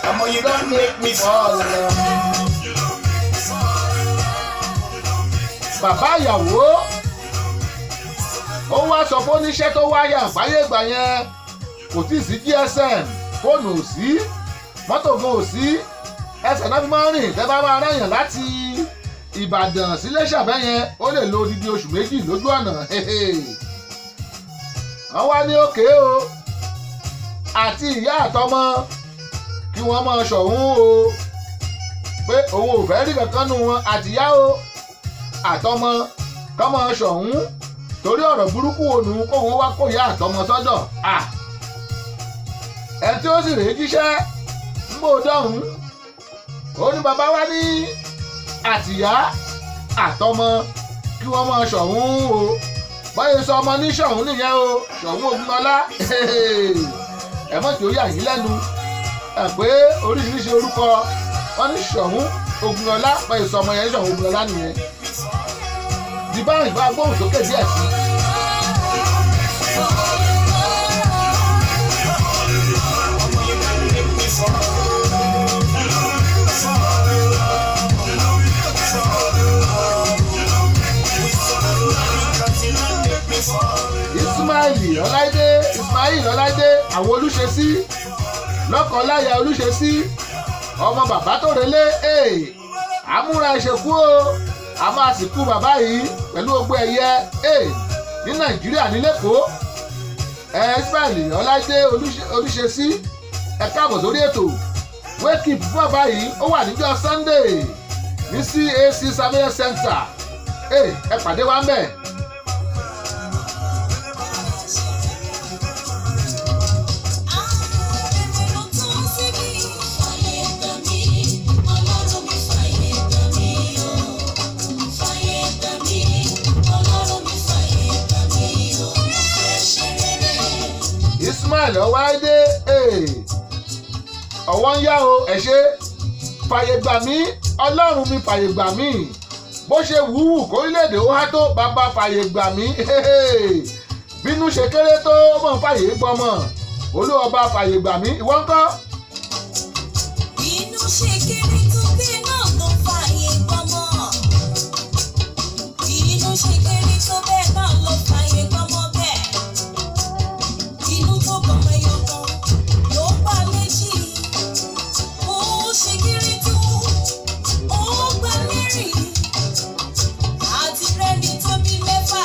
omo, you done make me fall in love. You done make me fall in love. You done make me Bàbá ìyàwó ó wá sọ fún oníṣẹ́ tó wáyà àgbáyé ìgbà yẹn, kò tí ì sí GSM, fóònù ò sí, mọ́tò gan ò sí, ẹsẹ̀ náà fi máa ń rìn. Tẹ́ bá máa rẹ̀yàn láti Ìbàdàn sí Iléṣà bẹ́yẹn, ó lè lo odidi oṣù 2 lójú ọ̀nà. Wọ́n wá ní òkè o, àti ìyá àtọmọ kí wọ́n máa ṣọ̀hún o, pé òun ò fẹ́ rí kankan nù wọn, àtìyá o àtọmọ kọ́ máa ṣọ̀hún, torí ọ̀rọ̀ burúkú wo nù kóun wá kó ìyá àtọmọ sọ́dọ̀ à. Ẹ tí ó sì rèé jíṣẹ́ ń bò dọ̀hún, ó ní bàbá wa ní àtìyá àtọmọ kí wọ́n máa ṣọ̀hún o. Báyìí sọ ọmọ ní ṣọ̀hún nìyẹn o, Ṣọ̀ún Ògúnmọ́lá. Ẹ mọ̀ tí ó yà yín lẹ́nu ẹ pé oríṣiríṣi orúkọ wọ́n ní Ṣọ̀ún Ògúnmọ́lá. Báyìí sọ ọmọ yẹn ní Ṣọ̀ún Ògúnmọ́lá nìyẹn. Di báyìí bá gbóhùn sókè díẹ̀ sí i. Omo, you done make me fall in love. Ọláìdé, Ismail Ọláìdé, àwọn Olúṣesí, lọ́kọ̀ọ́láyà Olúṣesí, ọmọ bàbá tó relé. Àmúra ìṣèkú o, a máa sìnkú bàbá yìí pẹ̀lú ogbó ẹ̀yẹ ní Nàìjíríà ní Lẹ́kọ̀ọ́. Ismail Ọláìdé Olúṣesí, ẹ káàbọ̀ sórí ètò. Wake up fún bàbá yìí ó wà níjọ́ Sunday ní CAC Surveillance Center. Ẹ pàdé wa ń bẹ̀. Ismail Ọláìdé, ọwọ́ ń yá o, ẹ ṣe. Fàyè gbà mí, Ọlọ́run mi, fàyè gbà mí. Bó ṣe wúwù kórílẹ̀-èdè ó há tó, bàbá fàyè gbà mí. Bínú ṣe kéré tó, ó mọ̀ ń fàyè gbọmọ. Olúọba fàyè gbà mí, ìwọ ńkọ́? Inú ṣe kéré tó, bẹ́ẹ̀ náà ló fàyè gbọmọ. Inú ṣe kéré tó, bẹ́ẹ̀ náà ló fàyè gbọmọ bẹ́ẹ̀. Inú tó gbọmọ ẹyọ kan ló pa méjì. Ó ṣe kéré tó, ó gba mẹ́rin. Àti rẹ́ni tó bí mẹ́fà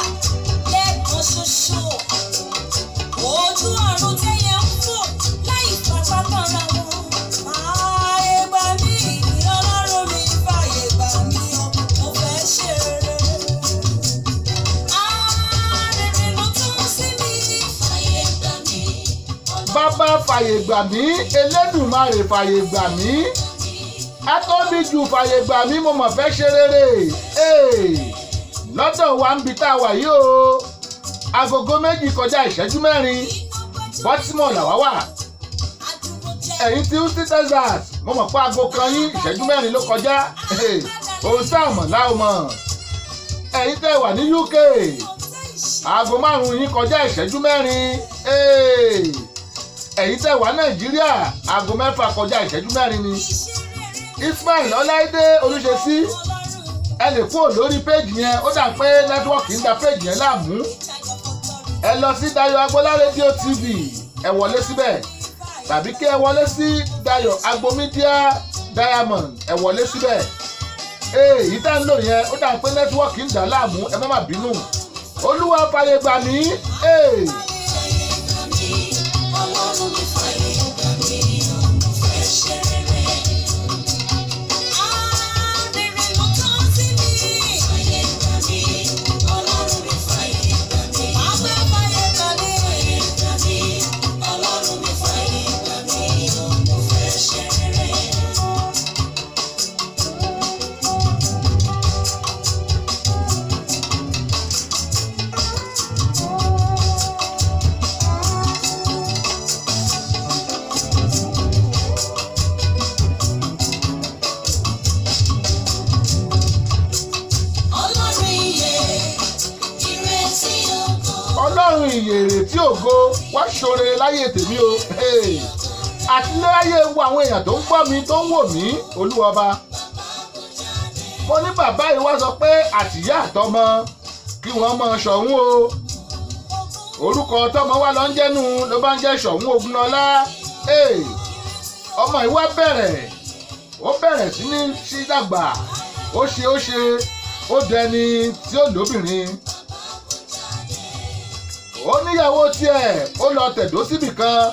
lẹ́ẹ̀kan ṣoṣo. Ojú ọ̀run tẹ́yẹ ń fò láì fapá kanra wọn. Fààyè gbà mí, Ọlọ́run mi, fààyè gbà mí o, mo fẹ́ ṣe rere. Arèrè ló tún sí mi. Fààyè gbà mí. Bàbá fàyè gbà mí, Elédùmarè fàyè gbà mí, atóbi jù fàyè gbà mí, mo mọ̀ fẹ́ ṣe rere. Lọ́dọ̀ wa ń bi tá a wà yìí o, 2:04, Baltimore làwa wà. Ẹ̀yin tí Houston, Texas, mo mọ̀ pé 1:04 ló kọjá. Ohun tá a mọ̀ láò mọ̀. Ẹ̀yin tẹ́ wà ní UK, 5:04 yín kọjá. Ẹ̀yin tẹ́ wà Nàìjíríà, 6:04 ni. Ismail Ọláìdé Olúṣesí, ẹ lè kúrò lórí péjì yẹn, ó dà pé network ń da péjì yẹn láàmú. Ẹ lọ sí Dayo Agboola Radio TV, ẹ wọlé síbẹ̀, tàbí kí ẹ wọlé sí Dayo Agbo Media Diamond, ẹ wọlé síbẹ̀. Èyí tá ń lò yẹn, ó dà pé network ń dà láàmú, ẹ má má bínú. Olúwa fàyè gbà mí. Ọlọ́run mi fàyè gbà mí, mo fẹ́ ṣe rere. Arèrè ló tán sí mi. Fàyè gbà mí, Ọlọ́run mi fàyè gbà mí. Bàbá fàyè gbà mí. Fàyè gbà mí, Ọlọ́run mi fàyè gbà mí, mo fẹ́ ṣe rere. Ọlọ́run ìyè, ìrètí ògo. Ọlọ́run ìyèrè tí ògo, wá ṣoore láyé tèmi o. Hey. Àti láyé wo àwọn èèyàn tó ń gbọ́ mi, tó ń wò mí, Olúwọba. Mo ní bàbá yìí wá sọ pé àtìyá àtọmọ kí wọ́n mọ Ṣọ̀ún o. Orúkọ tọmọ wa lọ ń jẹ́nu ló bá ń jẹ́ Ṣọ̀ún Ògúnlọlá. Hey. Ọmọ yìí wá bẹ̀rẹ̀, ó bẹ̀rẹ̀ sí ní sí dàgbà, ó ṣe ó ṣe, ó dẹni tí ó lóbìnrin, ó níyàwó tiẹ̀, ó lọ tẹ̀dó síbì kan.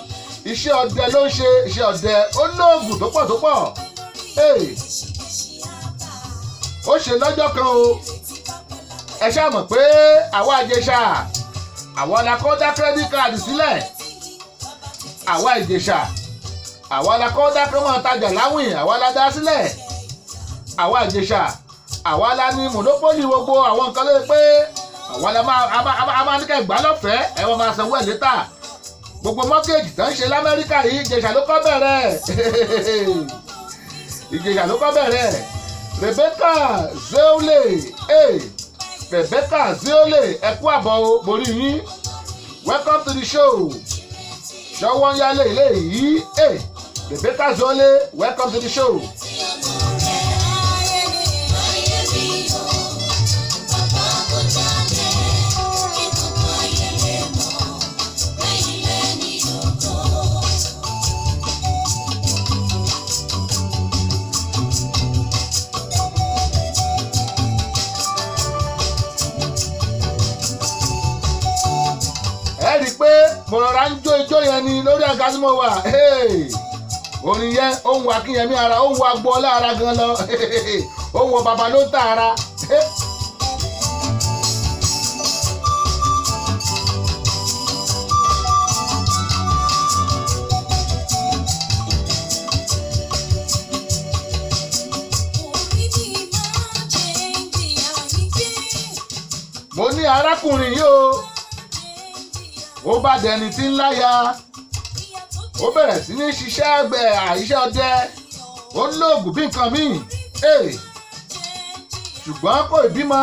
Iṣẹ́ ọdẹ ló ń ṣe, iṣẹ́ ọdẹ, ó lóògùn tó pọ̀ tó pọ̀. Hey! Ó ṣe lọ́jọ́ kan o, ẹ ṣáà mọ̀ pé àwa Ìjẹ̀ṣà, àwa la kọ́ dá credit card sílẹ̀. Àwa Ìjẹ̀ṣà, àwa la kọ́ dá kọ́mọ tajà láwìn, àwa la dá sílẹ̀. Àwa Ìjẹ̀ṣà, àwa la ní monopoly gbogbo àwọn nǹkan lóye pé àwa la máa a máa a máa ní ká ìgbà lọ́fẹ̀ẹ́, ẹ wọ́n máa sanwó ẹ̀ later. Gbogbo mortgage tó ń ṣe l'Amẹ́ríkà yìí, Ìjẹ̀ṣà ló kọ́ bẹ̀rẹ̀, Ìjẹ̀ṣà ló kọ́ bẹ̀rẹ̀. Rebecca Zeole, hey, Rebecca Zeole, ẹ kú àbọ̀ o, borí yín. Welcome to the show. Ṣọwọ́ ń yálé ilé yìí. Hey, Rebecca Zeole, welcome to the show. Ayé mi o, bàbá kò jáde, kí gbogbo ayé lè mọ̀. Mo rọra ń jó ijó yẹn ni lórí àga tí mo wà. Orin yẹn ó ń wa kíyẹmí ara, ó ń wa gbọ́lá ara gan lọ, ó ń wọ bàbá ló ń tà ara. Orí mi máa jẹ́ ń jìyà yìí gbé. Mo ní arákùnrin yìí o, ó bá dẹni tí ń láya, ó bẹ̀rẹ̀ sí ní ṣiṣẹ́ àgbẹ̀, àìṣẹ́ ọdẹ, ó ń lóògùn bí nǹkan míì. Hey, ṣùgbọ́n kò bímọ,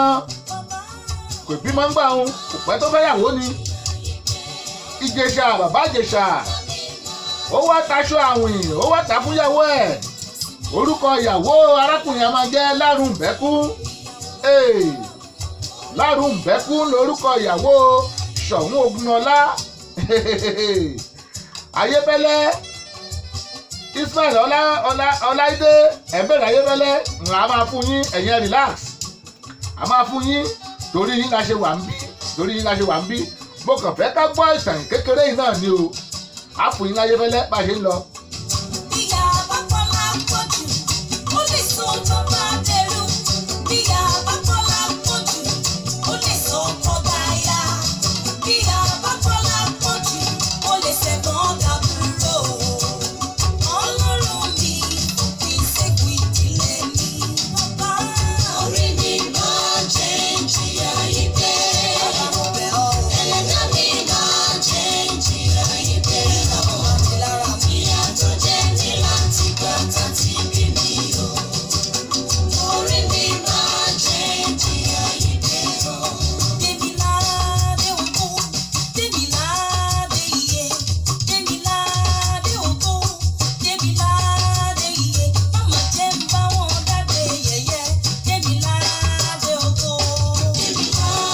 kò bímọ ń gbà òun, kò pẹ́ tó fẹ́yàwó ni. Ìjẹ̀ṣà, bàbá Ìjẹ̀ṣà, ó wá taṣọ àwìn, ó wá tà fúnyàwó ẹ̀. Orúkọ ìyàwó arákùnrin a máa jẹ́ Lárùnbẹ́kú. Hey, Lárùnbẹ́kú lorúkọ ìyàwó Ṣọ̀ún Ògúnọlá. Ayébẹ́lẹ́ Ismail Ọlá Ọlá Ọláìdé ẹ̀bẹ̀rẹ̀ Ayébẹ́lẹ́ a máa fún yín, ẹ̀yin ẹ̀ relax, a máa fún yín, torí yín la ṣe wà ń bí, torí yín la ṣe wà ń bí. Mo kàn fẹ́ ká gbọ́ ìtàn kékeré yìí náà ni o. A fún yín láyébẹ́lẹ́ bá a ṣe ń lọ. Bíyà bá kọ́lá pọ̀ jù, ó lè sọ tó bá dẹrú. Bíyà bá kọ́lá pọ̀ jù, ó lè sọ ọkọ dáyà. Bíyà bá kọ́lá pọ̀ jù, ó lè ṣẹ̀gbọ́n dàbúrò. Ọlọ́run mi, fi ṣèkú ìdílé mi. Bàbá Orí mi máa jẹ́ ń jìyà yìí gbé. bàbá mo bẹ̀ ọ́, Ẹlẹ́dàá mi máa jẹ́ ń jìyà yìí gbé. bàbá mi lára mi. Ìyà tó jẹ́ ní láti gbà tá ti bí mi o. Orí mi máa jẹ́ ń jìyà yìí gbé o. Démiládé ògo, Démiládé iye, Démiládé ògo, Démiládé iye, màmá jẹ́ ń bá wọn dáde yẹ̀yẹ́, Démiládé ògo.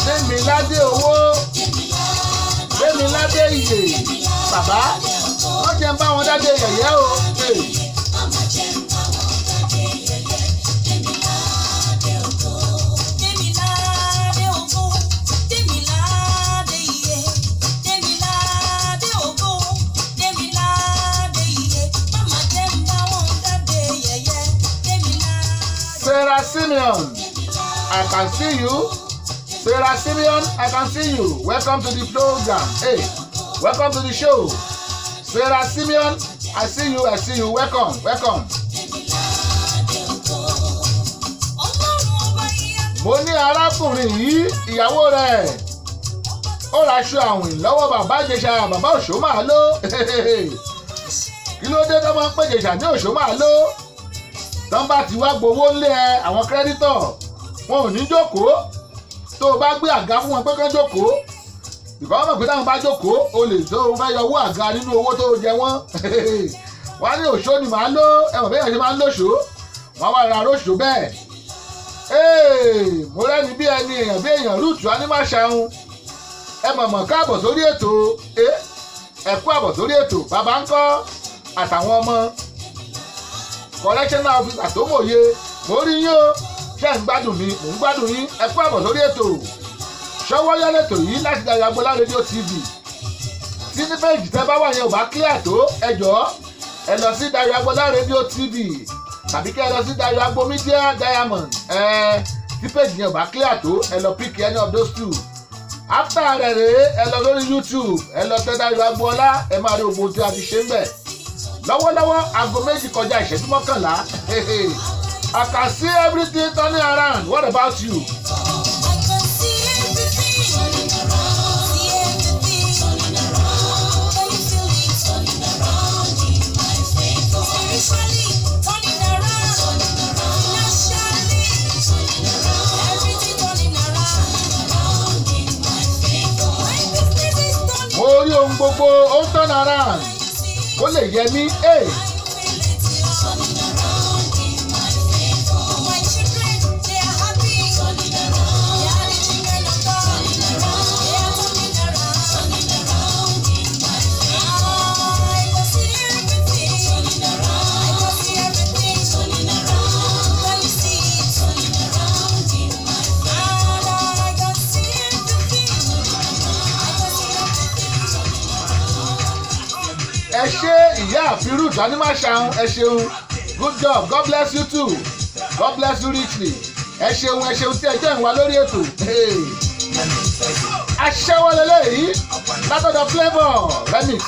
Démiládé owó, Démiládé ìyè, bàbá wọ́n jẹ́ ń bá wọn dáde yẹ̀yẹ́ o. Hey. Màmá jẹ́ ń bá wọn dáde yẹ̀yẹ́. Démiládé ògo. Démiládé ògo, Démiládé iye, Démiládé ògo, Démiládé iye, màmá jẹ́ ń bá wọn dáde yẹ̀yẹ́, Démiládé. Sarah Simeon, I can see you. Sarah Simeon, I can see you. Welcome to the program. Hey, welcome to the show. Sarah Simeon, I see you, I see you. Welcome, welcome. Ọlọ́run ọba ìyá. Mo ní arákùnrin yìí, ìyàwó rẹ̀, ó raṣọ àwìn lọ́wọ́ bàbá Ìjẹ̀ṣà, bàbá Òṣó máa ló. Kí ló dé tó máa ń pè Ìjẹ̀ṣà ní Òṣó máa ló? Tán bá ti wá gbowó ńlé ẹ, àwọn creditor, wọn ò ní jókòó. Tó o bá gbé àga fún wọn pé kán jókòó, ìkọ́ mọ̀ pé táwọn bá jókòó, o lè tó o fẹ́ yọ owó àga nínú owó tó o jẹ wọ́n. Wọ́n á ní Òṣó ni màá ló, ẹ̀wọ̀n bẹ́ẹ̀ ṣe máa ń lóṣòó, wọ́n á wá ra róṣòó bẹ́ẹ̀. Ee, mo rẹ́ni bí ẹni, èèyàn bí èèyàn, rúùtù anímọ̀ṣẹ́hun. Ẹ mọ̀mọ̀ káàbọ̀ sórí ètò. Ẹ ẹ kú àbọ̀ sórí ètò. Bàbá ń kọ́ àtàwọn ọmọ correctional officer tó mòye, mo rí yín o. Ṣé ń gbádùn mi? Mò ń gbádùn yín. Ẹ kú àbọ̀ sórí ètò. Ṣọwọ́ yálẹ̀tò yìí láti Dayo Agboola rédíò TV. Tí ní péjì tẹ́ bá wà yẹn ò bá clear tó, ẹ jọ̀ọ́ ẹ lọ sí Dayo Agboola rédíò TV tàbí kí ẹ lọ sí Dayo Agbo Media Diamond. Ẹ tí péjì yẹn ò bá clear tó, ẹ lọ pick any of those two. After rẹ̀ rèé, ẹ lọ lórí YouTube, ẹ lọ tẹ Dayo Agboola, ẹ máa rí ogun tí a ti ṣe ń bẹ̀. Lọ́wọ́lọ́wọ́, 2:11. I can see everything turning around. What about you? I can see everything turning around, see everything turning around. Can you feel it turning around in my favor? Spiritually turning around, turning around. Financially turning around, everything turning around, turning around in my favor. My business is turning. Mo rí ohun gbogbo ó ń turn around. Can you see? Ó lè yẹ mí. Hey. Can you feel it turning around in my favor? My children, they are happy. Turning around. They are the children of God. Turning around. They are turning around. Turning around in my favor. I can see everything. Turning around. I can see everything. Turning around. Can you see it? Turning around in my favor. I can see everything. I can see everything. Turning around. Ìyá àfirú ìdánimáṣàun, ẹ ṣeun. Good job, God bless you too, God bless you richly. Ẹ ṣeun, ẹ ṣeun tí ẹ jẹ́ ìwà lórí ètò. Hey. Aṣẹ́wó lélẹ́yìí látọ̀dọ̀ Flavour remix.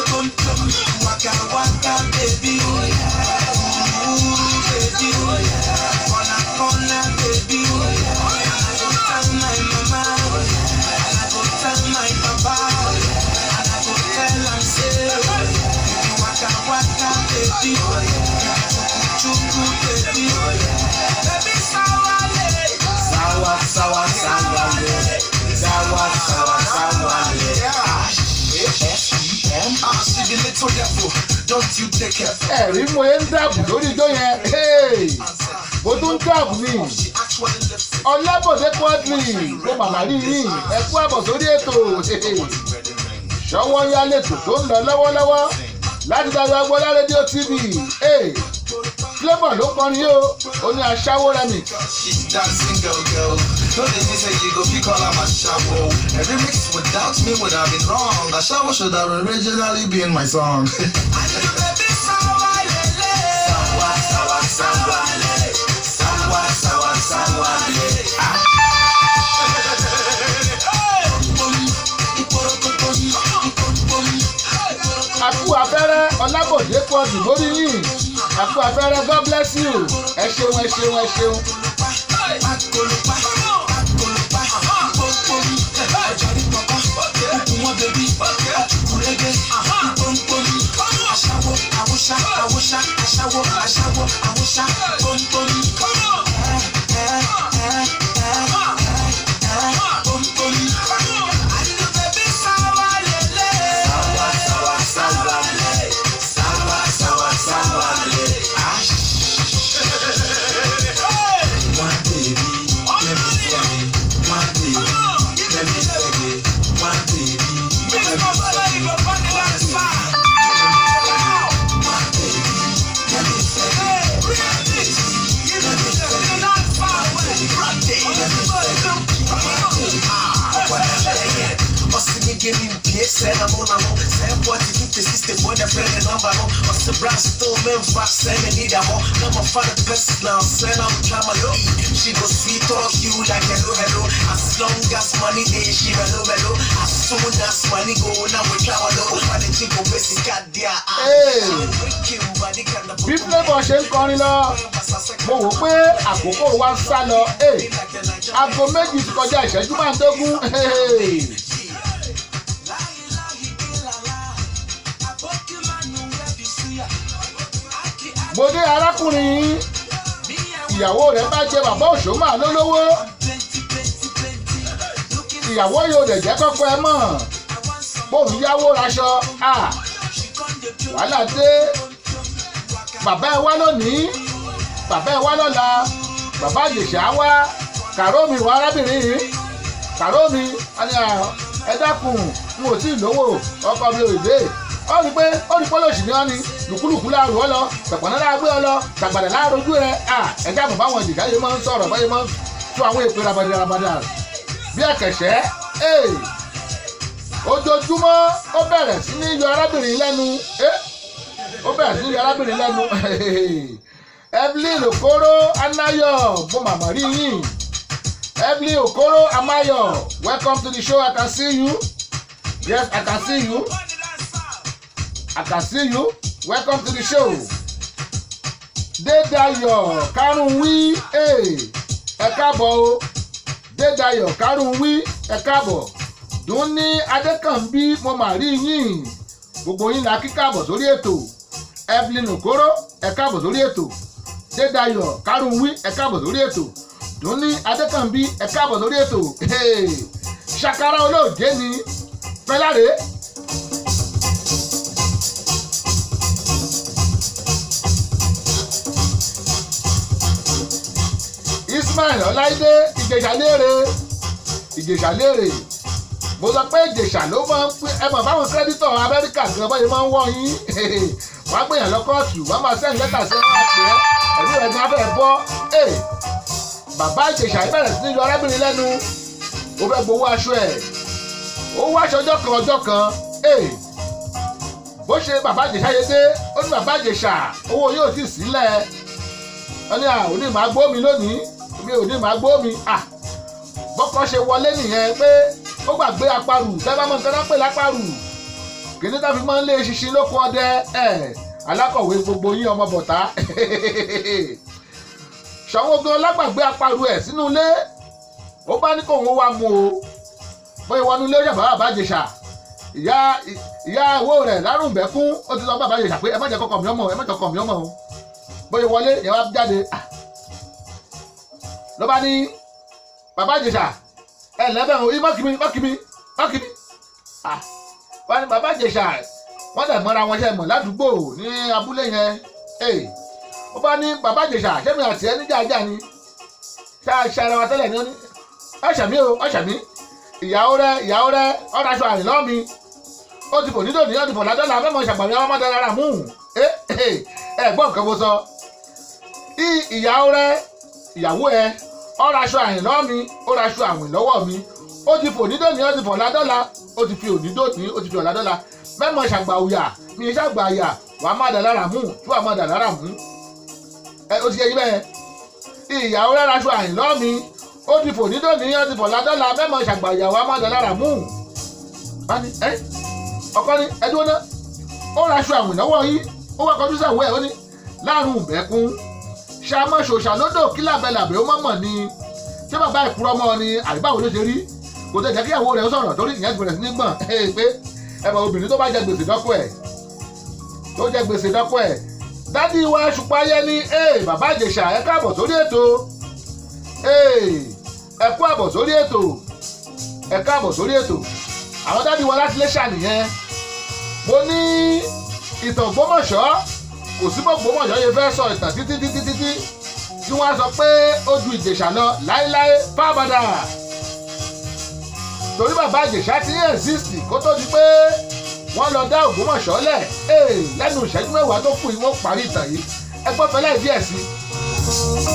Waka waka baby, ooh baby, corner corner baby. I go tell my mama, I go tell my papa, and I go tell am say, you waka waka baby, chuku chuku baby, baby sawale. Sawa sawa sawa le. Sawa sawa sawa le. S-E-M. Ah, she the little devil. Don't you take it. Ẹ̀rí mo ń dàbù lórí ijó yẹn. Hey. Mo tún ń dàbù ni. She actually lives it. Ọlábọ̀dé Quadri, mo màmá rí yín, ẹ kú àbọ̀ sórí ètò. Ṣọwọ́ yá lẹ́tò tó ń lọ lọ́wọ́lọ́wọ́ láti Dayo Agboola Rédíò TV. Hey. Flavour ló kọrin yìí o, ó ní Aṣáwó remix. She's dancing girl girl. No they say you go pick all my shower. A remix without me would have been wrong. A shower should have originally been my song. Baby sawalele. Sawa sawa sawa le. Sawa sawa sawa le. Àkú abẹ́rẹ́, Ọlábọ̀dé Quadri, lórí yín. Àkú abẹ́rẹ́, God bless you. Ẹ ṣeun, ẹ ṣeun, ẹ ṣeun. Akolopa, akolopa, pom-pom, ọjàrí pọkọ, kúkú wọn bèbí, achukurege, pom-pom, aṣáwó, awúṣá, awúṣá, aṣáwó, aṣáwó, awúṣá, pom-pom, ẹ, ẹ, ẹ, ẹ, ẹ, pom-pom. Andu bèbí sáwà lélẹ̀. Sawa sawa sawa le. Sawa sawa sawa le. Ah. One baby, let me say it. One baby, let me say it. One baby, let me say it. One baby, let me say it. One baby, let me say it. One baby, let me say it. One baby, one baby. Ọsị mi gé mi mpie sẹ́ na mo na mo sẹ́ 40 50 60 boy the friend the number no ọsị brass still memfa sẹ́ me need a more na mo fa the personal sẹ́ na mo try my low. She go sweet talk you like hello hello, as long as money dey she mellow mellow, as soon as money go now we try our low but the chick go basic got there. Hey. Bí Flavour ṣe ń kọrin lọ, mo wò pé àkókò wa ń sá lọ. Hey. Aago 2 ti kọjá ìṣẹ́jú 15. Hey. Mo dé arákùnrin yìí, ìyàwó rẹ̀ bá jẹ bàbá òṣòmà lólówó, ìyàwó yóò dẹ̀ jẹ́ kọ́kọ́ ẹ mọ̀ bóun yáwó raṣọ à wàhálà dé. Bàbá ẹ wá lónìí, bàbá ẹ wá lọ́la, bàbá àjèṣà wá kàrómi wá arábìnrin yìí kàrómi ẹ dákun, n ò tí ì lówó, ọkọ mi ò dé. Ó rí pé ó rí pọ́lọ́sì ní ọ́ ni lùkúlùkú láàrú ọ lọ pẹ̀pọ̀nà láàgbé ọ lọ tàgbàdà láàrójú rẹ à ẹ dáàbò báwọn ìjìká yìí máa ń sọ̀rọ̀ báyìí máa ń tú àwọn èpè rabadà rabadà bí ẹ̀kẹ̀ṣẹ́. Ojoojúmọ́ ó bẹ̀rẹ̀ sí ní yọ arábìnrin lẹ́nu, ó bẹ̀rẹ̀ sí ní yọ arábìnrin lẹ́nu. Evelyn Okoro Anayo, mo màmá rí yín. Evelyn Okoro Amayo, welcome to the show. I can see you. Yes, I can see you. I can see you. Welcome to the show. Dédayọ̀ Kárùnwí, ẹ káàbọ̀ o. Dédayọ̀ Kárùnwí, ẹ káàbọ̀. Dùnní Adékànbí, mo mà rí yín. Gbogbo yín la kí káàbọ̀ sórí ètò. Evelyn Okoro, ẹ káàbọ̀ sórí ètò. Dédayọ̀ Kárùnwí, ẹ káàbọ̀ sórí ètò. Dùnní Adékànbí, ẹ káàbọ̀ sórí ètò. Ṣàkárá olóòjé ni Fẹláre. Ismail Ọláìdé, Ìjẹ̀ṣàlérè, Ìjẹ̀ṣàlérè. Mo sọ pé Ìjẹ̀ṣà ló máa ń pín, ẹ mọ̀ báwọn creditor Amẹ́ríkà gan báyìí máa ń wọ́ yín. Wọ́n á gbìyànjú lọ kóòtù, wọ́n máa send lẹ́tà sí wọn pé ẹ̀mí rẹ̀ gan fẹ́ bọ́. Bàbá Ìjẹ̀ṣà bẹ̀rẹ̀ sí ní yọ arábìnrin lẹ́nu. Ó fẹ́ gbowó aṣọ ẹ̀. Ó wá aṣọ ọjọ́ kan ọjọ́ kan. Bó ṣe bàbá Ìjẹ̀ṣà yé dé, ó ní bàbá Ìjẹ̀ṣà owó yóò ti sílẹ̀. Wọ́n ní à òní màá gbó mi lónìí, mi ò ní màá gbó mi. Bọ́kọ ṣe wọlé nìyẹn pé ó gbàgbé aparù, tẹ́ bá mọ nǹkan náà pè láparù. Kìnní tá fi máa ń lé eṣinṣin lóko ọdẹ, alákọ̀wé gbogbo yín ọmọ bọ̀tá. Ṣọ̀ún Ogun lágbàgbé aparù ẹ̀ sínú ilé. Ó bá ní kóun wá mú o. Bóyá wọnú ilé ó ṣàbá bàbá Ìjẹ̀ṣà. Ìyá ìwó rẹ̀ lárùnbẹ́kún, ó ti sọ bàbá Ìjẹ̀ṣà pé ẹ má jẹ́ kọ́kọ́ mi ọmọ, ẹ má jẹ́ kọ́kọ́ mi ọmọ o. Bóyá wọlé yẹn wá jáde. Ló bá ní bàbá Ìjẹ̀ṣà ẹ lẹ́bẹ̀ o, mọ́kìmí mọ́kìmí mọ́kìmí. Wọ́n ní bàbá Ìjẹ̀ṣà wọ́n dẹ̀ mọ́ra wọn ṣe mọ̀ ládùúgbò ní abúlé yẹn. Ó bá ní bàbá Ìjẹ̀ṣà ṣẹ́mi àti ẹ níjà ajá ni. Ṣá ara wa tẹ́lẹ̀ ni ó ní. Ọ̀ṣà mi o, ọ̀ṣà mi. Ìyàwó rẹ̀ ọ̀rọ̀ aṣọ àrìn lọ́ọ̀ mi. Ó ti fò nídòdì, ó ti fò ládọ́là, mẹ́mọ̀ ṣàgbàmí ọmọ dára rà mú. Ẹ gbọ́ nǹkan mo sọ. Ìyàwó rẹ̀, ìyàwó ẹ, ọ̀rọ̀ aṣọ àrìn lọ́ọ̀ mi, ó ra aṣọ àwìn lọ́wọ́ mi. Ó ti fò nídòdì, ó ti fò ládọ́là, ó ti fi ònídòdì, ó ti fi ọ̀ládọ́là. Mẹ́mọ̀ ṣàgbà òyà, mi ṣàgbà àyà, wàá má dà lára mú, tí wàá má dà lára mú. Ẹ ó ti yẹ yí bẹ́ẹ̀. Ìyàwó rẹ̀ ra aṣọ àrìn lọ́ọ̀ mi, ó ti fò nídòdì, ó ti fò ládọ́là, mẹ́mọ̀ ṣàgbà àyà, wàá má dà lára mú. Ọkọ ní ẹdúró náà, ó ra aṣọ àwìn lọ́wọ́ yín, ó wá kọjú sàwọ́ ẹ̀, ó ní láàrún ìbẹ́kún. Ṣàmọ́ ṣòṣà lódò kí làbẹ́làbẹ́ ó mọ̀mọ̀ ni. Ṣé bàbá ìkúrọ́ mọ́ ni àbí báwo ló ṣe rí? Kò tẹ̀ jẹ́ kí ìyàwó rẹ̀ sọ̀rọ̀ torí ìyẹn gbèrè sí ní gbọ̀n. Pé ẹ mọ̀ obìnrin tó bá jẹ gbèsè dọ́kọ̀ ẹ̀, tó jẹ gbèsè dọ́kọ̀ ẹ̀. Dádì wa Ṣùpáyé ní bàbá Ìjẹ̀ṣà ẹ káàbọ̀ sórí ètò. Ẹ kú àbọ̀ sórí ètò. Ẹ káàbọ̀ sórí ètò. Àwọn dádì wa láti Iléṣà nìyẹn. Mo ní ìtàn Ògbómọ̀ṣọ́, kò sí bó Ògbómọ̀ṣọ́ yẹn fẹ́ sọ ìtàn títí títí títí tí wọ́n á sọ pé ó ju Ìjẹ̀ṣà lọ láéláé fábàdà. Torí bàbá Ìjẹ̀ṣà ti ń exist kó tó di pé wọ́n lọ dá Ògbómọ̀ṣọ́ lẹ̀. Lẹ́nu ìṣẹ́jú mẹ́wàá tó kù yìí wọ́n parí ìtàn yìí. Ẹ gbọ́ fẹ́lẹ́ díẹ̀ sí i.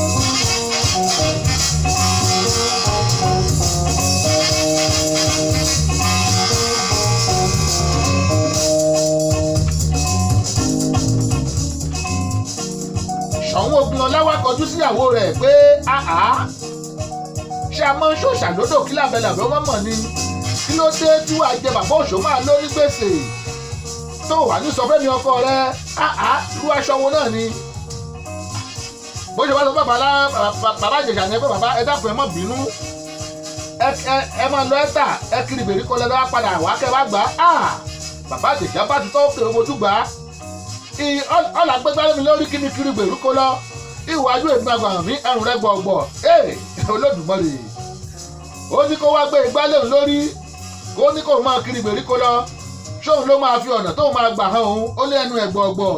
Ṣọ̀ún Ogunlọlá wá kọjú síyàwó rẹ̀ pé àá ṣé a máa ń ṣòṣà lódò kí làbẹ́làbẹ́ ó mọ̀mọ̀ ni? Kí ló dé tí wàá jẹ bàbá òṣò máa ló ní gbèsè tó wà ní sọ fẹ́mi ọkọ rẹ̀? Àá irú aṣọ wo náà ni? Bó ṣe wá sọ bàbá Ìjẹ̀ṣà ni pé bàbá ẹ dákun ẹ má bínú, ẹ máa lọ ẹ́tà ẹ kiri ìgbèríko lẹ́dọ̀ wá padà wá kẹ́ wá gbà á. Bàbá Ìjẹ̀ṣà bá ti tọ́ òkè ojú gbà á. Ọ̀là gbégbá mi lórí kí mi kiri gbèríko lọ. Ìwájú èmi àgbà mi ẹrùn rẹ gbọ̀ngbọ̀. Olódùmarè. Ó ní kó wá gbé igbá léun lórí, kó ní kó máa kiri gbèríko lọ. Ṣóun ló máa fi ọ̀nà tóun máa gbà hàn òun, ó lé ẹnu ẹ̀ gbọ̀ngbọ̀.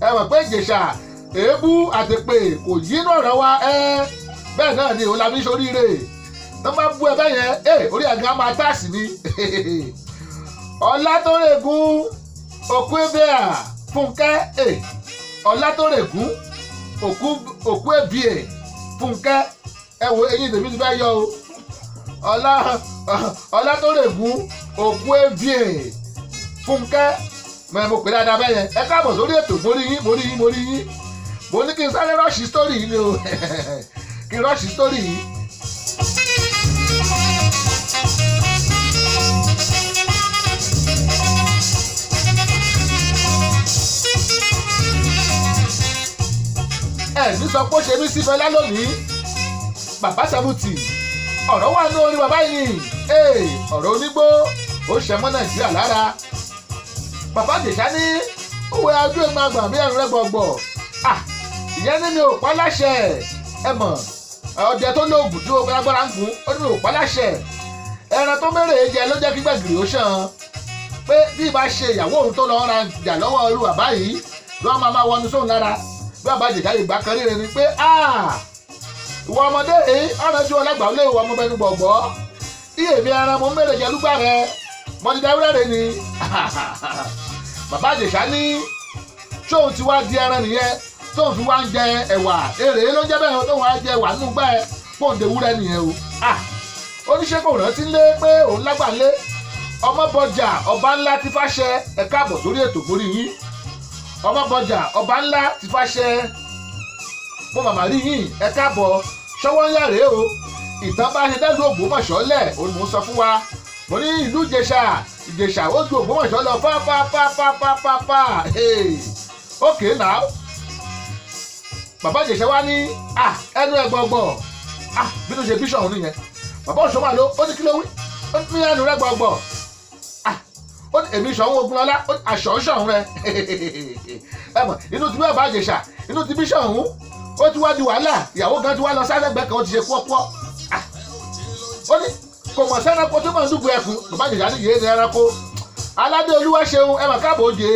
Ẹ mọ̀ pé Ìjẹ̀ṣà èébú àtèpè kò yínú ọ̀rọ̀ wa. Bẹ́ẹ̀ náà ni òun la fi ṣoríire. Tó bá bú ẹ bẹ́yẹn, orí ẹ̀gán á máa táàsì ni. Ọlátórègún Òkú-Ebíà Fúnkẹ́. Ọlátórègún Òkú-Ebíà Fúnkẹ́. Ẹ wo eyín tèmi ti fẹ́ yọ o. Ọlátórègún Òkú-Ebíà Fúnkẹ́. Mo pè dáadáa bẹ́yẹn. Ẹ káàbọ̀ sórí ètò, mo rí yín, mo rí yín, mo rí yín. Mo ní kí n sáré rọ́ọ̀ṣì sítórì yìí ni o. Kí n rọ́ọ̀ṣì sítórì yìí. Ẹ ní sọ pé ó ṣe mí sí Fẹlá lónìí. Bàbá 70 ọ̀rọ̀ wà ní orí bàbá yìí ni. Ọ̀rọ̀ onígbó ó ṣẹ mọ́ Nàìjíríà lára. Bàbá Ìjẹ̀ṣà ní òwe ajú èmi àgbà mi ẹ̀rù rẹ̀ gbọ̀ngbọ̀. Ìyẹn ní mi ò pa láṣẹ. Ẹ mọ̀ ọdẹ tó lóògùn tí ó agbára ń gùn, ó ní mi ò pa láṣẹ. Ẹran tó mérè jẹ ló jẹ́ kí gbẹ̀gìrì ó ṣàn. Pé bí ìbá ṣe ìyàwó òun tó lọ ra jà lọ́wọ́ irú bàbá yìí ló máa wọnú sóun lára. Bí bàbá Ìjẹ̀ṣà yìí gbà kan ríre ni pé ìwọ ọmọdé yìí ọ̀rọ̀ tí ọlọ́gbà lé ìwọ ọmọ bẹnu gbọ̀gbọ́. Iye mi ẹran mo ń mèrè jẹ lúgbà rẹ, mo ti dáwúrẹ́ rẹ ni. Bàbá Ìjẹ̀ṣà ní ṣóun ti wá di ẹran nìyẹn tóun fi wá ń jẹ ẹ̀wà èrè ló ń jẹ́ bẹ́ẹ̀, tóun wá jẹ ẹ̀wà nínú gbá ẹ pòun dewúrẹ́ nìyẹn o. Oníṣẹ́ kò rántí lé pé òun lágbà lé. Ọmọbọjà ọba ńlá ti fàṣẹ, ẹ káàbọ̀ sórí ètò, mórí yín. Ọmọbọjà ọba ńlá ti fàṣẹ, mo màmá rí yín, ẹ káàbọ̀. Ṣọwọ́ ń yàrá o. Ìtàn bá ṣe dẹ́lu Ògbómọ̀ṣọ́ lẹ̀ òun mò ń sọ fún wa. Mo ní ìlú Ìjẹ̀ṣà, Ìjẹ̀ṣà ó ju Ògbómọ̀ṣọ́ lọ fáfáfáfáfáfá. Okay now, bàbá Ìjẹ̀ṣà wá ní ẹnu ẹ gbọ̀ngbọ̀n bí ló ṣe bíṣọ̀ òun nìyẹn. Bàbá Òṣùwọ̀n máa ló ó ní kí ló wí, ó ní ẹnu rẹ gbọ̀ngbọ̀n, ó ní èmi Ṣọ̀ún Ògúnlọlá, ó ní àṣọ̀ Ṣọ̀ún rẹ. Ẹ mọ̀ inú ti bí bàbá Ìjẹ̀ṣà, inú ti bí Ṣọ̀ún, ó ti wá di wàhálà. Ìyàwó gan ti wá lọ sálẹ̀gbẹ́ kan, ó ti ṣe pọ́pọ́. Ó ní kò mọ̀ sẹ́ranko tó mọ̀ ń dùbò ẹkùn. Bàbá Ìjẹ̀ṣà ní yéé ní ẹranko. Aládé olúwa ṣeun, ẹ mà káàbọ̀ oje,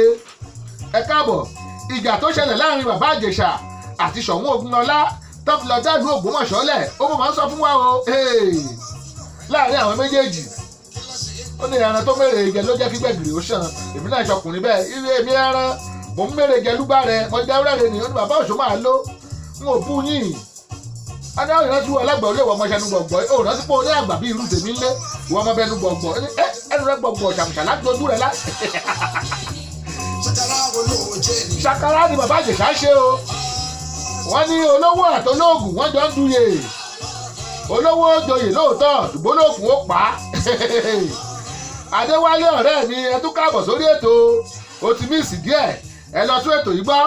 ẹ káàbọ̀. Ìjà tó ṣẹlẹ̀ láàrin bàbá Ìjẹ̀ṣà àti Ṣọ̀ún Ògúnlọlá tó fi lọ dẹ́lu Ògbómọ̀ṣọ́ lẹ̀, ó mọ̀ máa ń sọ fún wa o. Láàrin àwọn méjèèjì, ó ní ẹran tó mèrè jẹ ló jẹ́ kí gbẹ̀gìrì ó ṣàn. Èmi náà ṣọkùnrin bẹ́ẹ̀, ilé èmi ẹran mò ń mèrè jẹ lúgbà rẹ, mo jẹ́ rẹ̀ ni. Ó ní bàbá Òṣó máa ló ń ò bú yín. Adé àwọn ìrántí wọn alágbà olè wọ ọmọ ṣẹnu gbọ̀ngbọ̀, ó rántí pé ó ní àgbà bí irú tèmi ńlé ìwọ ọmọ bẹnu gbọ̀ngbọ̀ ẹnu rẹ gbọ̀ngbọ̀ ṣàmùṣà láti ojú rẹ lá. Ṣàkàrà ni bàbá Ìjẹ̀ṣà ṣe o. Wọ́n ní olówó àtolóògùn wọ́n jọ ń duyè. Olówó joyè lóòótọ́, ṣùgbọ́n olóògùn ó pa á. Adéwálé ọ̀rẹ́ mi, ẹ tún káàbọ̀ sórí ètò. O ti míìsì díẹ̀, ẹ lọ tún ètò yìí gbọ́.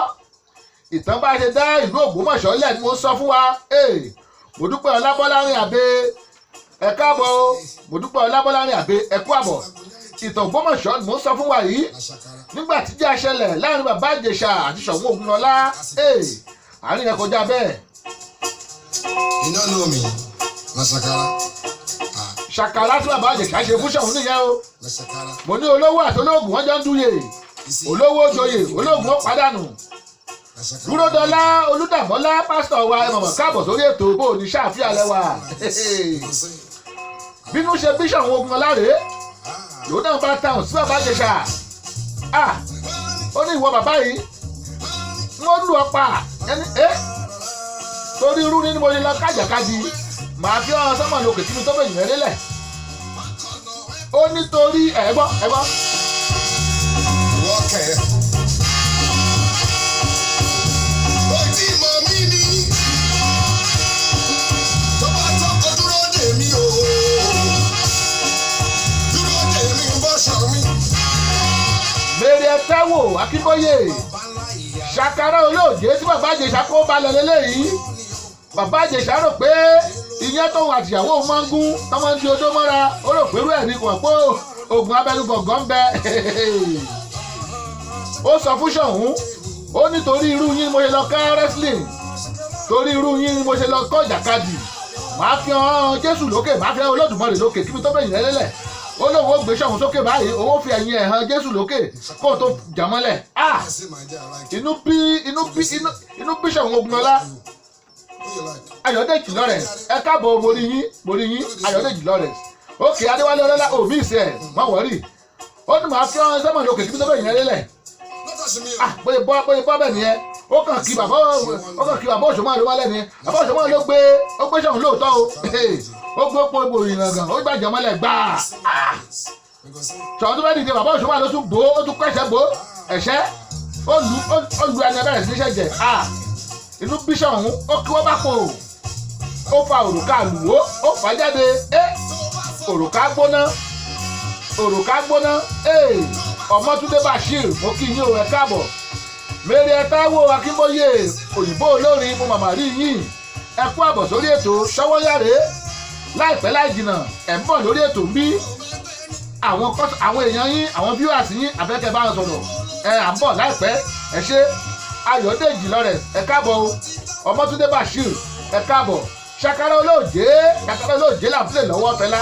Ìtàn bá ṣe dá ìlú Ògbómọ̀ṣọ́ lẹ̀ ni mo sọ fún wa. Mo dúpẹ́ Ọlábọ́lárin Àbẹ, ẹ káàbọ̀ o. Mo dúpẹ́ Ọlábọ́lárin Àbẹ, ẹ kú àbọ̀. Ìtàn Ògbómọ̀ṣọ́ ni mo sọ fún wa yìí. Nígbà tíjà ṣẹlẹ̀ láàrin bàbá Ìjẹ̀ṣà àti Ṣọ̀ún Ògúnlọlá, àárín yẹn kọjá bẹ́ẹ̀. You no know me, na ṣàkàrà. Ṣàkàrà tí bàbá Ìjẹ̀ṣà ṣe fún Ṣọ̀ún nìyẹn o. Na ṣàkàrà. Mo ní olówó àtolóògùn wọ́n jọ ń dúye. Olówó joyè, olóògùn ó pàdánù. Dúródọlá Olúdàmọ́lá pásítọ̀ wa, ẹ mọ̀mọ́ káàbọ̀ sórí ètò. Bó o ní ṣáàfíà lẹ́wà. Bínú ṣe bí Ṣọ̀ún Ògúnlọlá rèé, lòun náà bá táwọn sí bàbá Ìjẹ̀ṣà. Ó ní ìwọ bàbá yìí, wọ́n lù ọ́ pa ẹni ẹ́ torí irú ní mo ṣe lọ kájàkájì, màá fi ọ̀rọ̀ sọ́mọ̀ lókè tí mi tó bẹ̀yìn rẹ̀ lẹ̀. Ó nítorí ẹ̀gbọ́n ẹ̀gbọ́n. Wọ́kẹ́. Ó tí mọ mí ní. Tó bá tọkọ dúró dè mí o. Dúró dè mí bọ́ṣọ mi. Mèrè Táíwò Akínbóyè, ṣàkàrà olóòjé tí bàbá Ìjẹ̀ṣà kó balẹ̀ lélẹ́yìí. Bàbá Ìjẹ̀ṣà rò pé ìyẹn tóun àtìyàwó máa ń gún tó máa ń di odó mọ́ra, ó rò pé irú ẹ̀ ní kò mọ̀ pé oògùn abẹ́nú gọ̀ǹgọ̀ ń bẹ. Ó sọ fún Ṣọ̀ún, ó nítorí irú yín mo ṣe lọ ká wrestling, torí irú yín ni mo ṣe lọ kọ́ ìjàkadì, màá fi hàn Jésù lókè, màá fi hàn Olódùmarè lókè kí mi tó bẹ̀yìn lẹ́lẹ̀. Ó lóun ó gbé Ṣọ̀ún sókè báyìí, òun ó fi ẹ̀yìn ẹ̀ hàn Jésù lókè kó o tó jà mọ́lẹ̀. Inú bí inú bí inú bí Ṣọ̀ún Ògúnlọlá. Ayọ̀dèjì Lawrence, ẹ káàbọ̀, mo rí yín, mo rí yín. Ayọ̀dèjì Lawrence, òkè Adéwálé ọlọ́lá òmí ìsẹ̀ má wọ́rì. Ó ní màá fi hàn sẹ́mọ̀ lókè kí mi tó bẹ̀yìn lẹ́lẹ̀. Bóyá bọ́ bóyá bọ́ bẹ́ẹ̀ nìyẹn. Ó kàn kí bàbá Òṣùmọ́ ló wálẹ̀ nìyẹn. Bàbá Òṣùmọ́ ló gbé, ó gbé Ṣọ̀ún lóòótọ́ o. Ó gbé pọ̀ ibò ìrìnàgàn, ó gbàjẹ́ mọ́lẹ̀ gbáà. Ṣọ̀ún tó bá dìde, bàbá Òṣùmọ́ ló tún bò ó, tún kẹ́sẹ̀ bò ẹ̀ṣẹ́, ó lu ẹni abẹ́rẹ́ sí níṣẹ́ jẹ̀. Inú bí Ṣọ̀ún, ó kí wọ́n bá pò, ó fa òrùka àlùwò, ó fà jáde. Òrùka gbóná, òrùka gbóná. Ọmọtúndé Bashir, mo kí yín o, ẹ káàbọ̀. Mèrè Táíwò Akínbóyè òyìnbó olórin, mo màmá rí yín, ẹ kú àbọ̀ sórí ètò. Ṣọwọ́yàrè láìpẹ́ láì jìnnà ẹ̀ ń bọ̀ lórí ètò ń bí. Àwọn èèyàn yín, àwọn viewers yín, àfẹ́kẹ́ bá wọn sọ̀rọ̀. Ẹ à ń bọ̀ láìpẹ́, ẹ ṣé. Ayọ̀dèjì Lawrence, ẹ káàbọ̀ o. Ọmọtúndé Bashir, ẹ káàbọ̀. Ṣàkàrà olóòjé, ṣàkàrà olóòjé là ń pè lọ́wọ́ Fẹlá.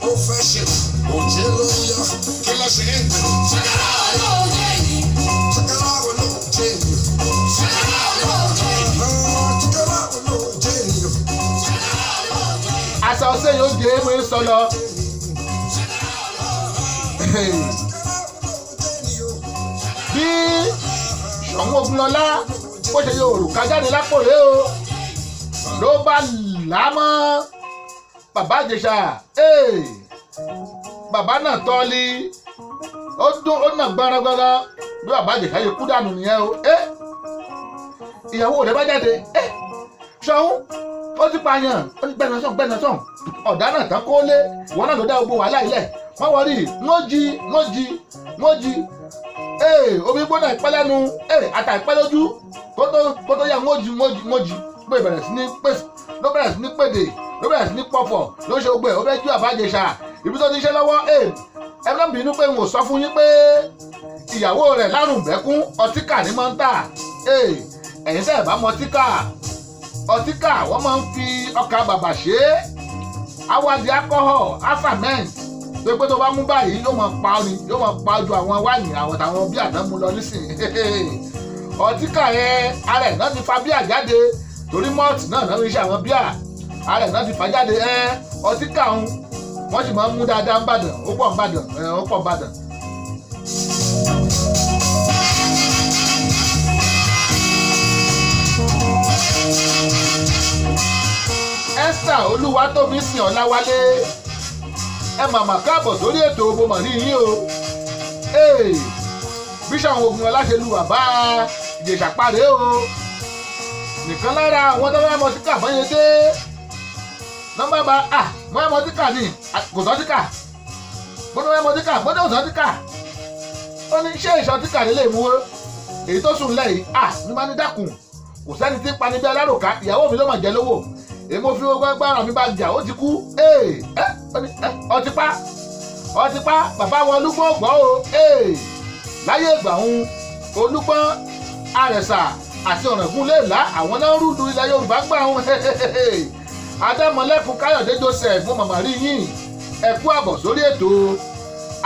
Ó fẹ́ ṣe òjé ló ń yọ kí ló ṣe é. Ṣàkàrà olóòjé ni. Ṣàkàrà olóòjé ni. Ṣàkàrà olóòjé ni. Ṣàkàrà olóòjé ni. Ṣàkàrà. lẹ́yìn oúnjẹ mo ń sọ lọ. Bí Ṣọ̀ún Ògúnlọlá bó ṣe yọ òrùka jáde lápò rèé o, ló bá là á mọ́ bàbá Ìjẹ̀ṣà. Bàbá náà tọ́lí, ó dún, ó nà gbáragbára. Bí bàbá Ìjẹ̀ṣà yẹ kú dànù nìyẹn o. Ìyàwó rẹ̀ bá jáde, Ṣọ̀ún ó ti pààyàn. Ó ní gbẹ̀nà sàn, gbẹ̀nà sàn, ọ̀dà náà tán kó lé ìwọ náà ló dá gbogbo wàhálà ilẹ̀. Wọ́n wọrí, wọ́n jí, wọ́n jí, wọ́n jí. Omi gbóná ìpẹ́ lẹ́nu, ata ìpẹ́ lójú, kótó yá, wọ́n jí, wọ́n jí, wọ́n jí. Pé bẹ̀rẹ̀ sí ní pèsè, ló bẹ̀rẹ̀ sí ní pèdè, ló bẹ̀rẹ̀ sí ní pọ̀fọ̀, ló ṣe gbogbo ẹ̀. Ó fẹ́ jú bàbá Ìjẹ̀ṣà ibi tó ti ṣe lọ́wọ́. Ẹ má bínú pé n ò sọ fún yín pé ìyàwó rẹ̀ lárùnbẹ́kún ọtíkà ní máa ń tà. Ẹ̀yin tẹ́ ẹ̀ bá mọ ọtíkà, ọtíkà wọ́n máa ń fi ọkà bàbà ṣe é, awádìí alcohol afament tó pé tó bá mú báyìí yóò máa pa ọ́ ni, yóò máa pa ojú àwọn wáìnì àwọn tàwọn bíà náà mú lọ nísìnyí. Ọtíkà yẹn, ara ẹ̀ náà ti fa bíà jáde, torí mọ́ọ̀tì náà náà ń ṣe àwọn bíà, ara ẹ̀ náà ti fa jáde. Ọtíkà ń wọ́n sì máa ń mú dáadáa ń bàdàn, ó pọ̀ ń bàdàn, ó pọ̀ ń bàdàn. Esther Olúwatómisìn Ọláwálé, ẹ màmá káàbọ̀ sórí ètò, mo mọ̀ ní yín o. Bíṣọ̀n Ògúnlọlá ṣe lu bàbá Ìjẹ̀ṣà parẹ́ o. Nìkan lára àwọn tó fẹ́ mọ síkà bọ́yẹ dé nọ́mbà bá a mọ́ ẹ mọ síkà ni kò sọ síkà, gbọ́dọ̀ ẹ mọ síkà, gbọ́dọ̀ sọ síkà. Ó ní ṣé ìṣọ síkà lè mú èyí tó sùn lẹ́yìn à ní bá ní dákun, kò sẹ́ni tí ń pani bí aláròká, ìyàwó mi ló mà jẹ́ lówó, èmo fi gbogbo agbára mi bá jà, ó ti kú. Ọtí pa, ọtí pa bàbá wọn Olúgbọ́n gbọ́ o. Láyé ìgbà òun Olúgbọ́n, Àrẹ̀sà àti Ọ̀ràngún lè lá àwọn náà rúdu ilẹ̀ Yorùbá gbà òun. Adámọ̀lẹ́kùn Káyọ̀dé Joseph, mo màmá rí yín, ẹ kú àbọ̀ sórí ètò.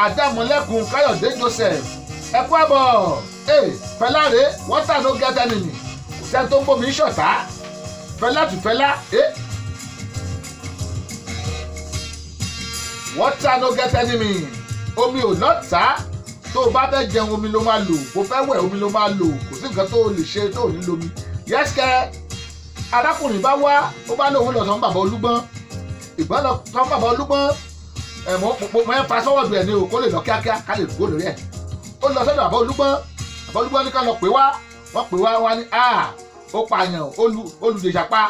Adámọ̀lẹ́kùn Káyọ̀dé Joseph, ẹ kú àbọ̀. Fẹlá rèé, water no get enemy, kò sẹ́ni tó ń bómi ṣọ̀tá. Fẹlá tù Fẹlá, water no get enemy, omi ò lọ́tà. Tó o bá fẹ́ jẹun, omi ló máa lò, bó fẹ́ wẹ̀, omi ló máa lò, kò sí nǹkan tó o lè ṣe tó o ní lomi. Yẹ́sìkẹ́ arákùnrin bá wá, ó bá lóun lọ sọ fún bàbá Olúgbọ́n, ìgbọ́n lọ sọ fún bàbá Olúgbọ́n. Ẹ̀ mọ̀ mọ̀ ẹ́ fa sọ́wọ́dù ẹ̀ ní o, kó lè lọ kíákíá ká lè dúró lórí ẹ̀. Ó lọ sọ́dọ̀ bàbá Olúgbọ́n. Bàbá Olúgbọ́n ní ká lọ pè wá. Wọ́n pè wá, wá ní a ó pààyàn, olùdèṣà pa.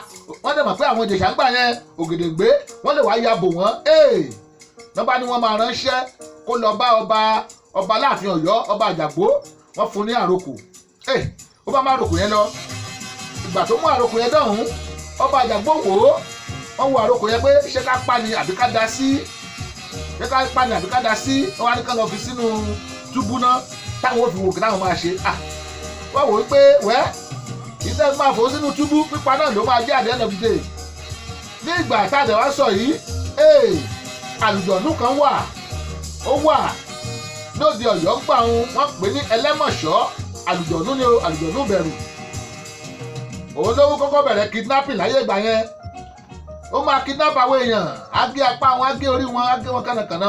Wọ́n dẹ̀ mọ̀ pé àwọn Ìjẹ̀ṣà ń gbà yẹn Ògèdèǹgbé, wọ́n lè wá ya bò wọ́n. Nọ́mbà ni wọ́n máa ránṣẹ́ kó lọ bá ọba Láàfin Ọ̀yọ́, ọba Àjàgbó. Wọ́n fún ní àrokò. Ó bá má àrokò yẹn lọ. Ìgbà tó mú àrokò yẹn dọ̀hún, ọba Àjàgbó wò ó, wọ́n wo àrokò yẹn pé ṣé ká pa ni àbí ká da sí, ṣé ká pa ni àbí ká da sí. Wọ́n á ní ká lọ fi sínú túbú náà táwọn ò fi wò kí táwọn máa ṣe. Wọ́n wò ó pé wẹ́ ìtẹ́ máa fò sínú túbú, pípa náà ló máa jẹ́ at the end of the day. Ní ìgbà táàdé wá sọ yìí, àlùjọ̀nú kan wà, ó wà lóde Ọ̀yọ́ gbà ń wọ́n pè ní Ẹlẹ́mọ̀ṣọ́. Àlùjọ̀nú ni o, àlùjọ̀nú bẹ̀rù. Òun ló kọ́kọ́ bẹ̀rẹ̀ kidnapping láyé ìgbà yẹn. Ó máa kidnap àwọn èèyàn, á gé apá wọn, á gé orí wọn, á gé wọn kànàkànà.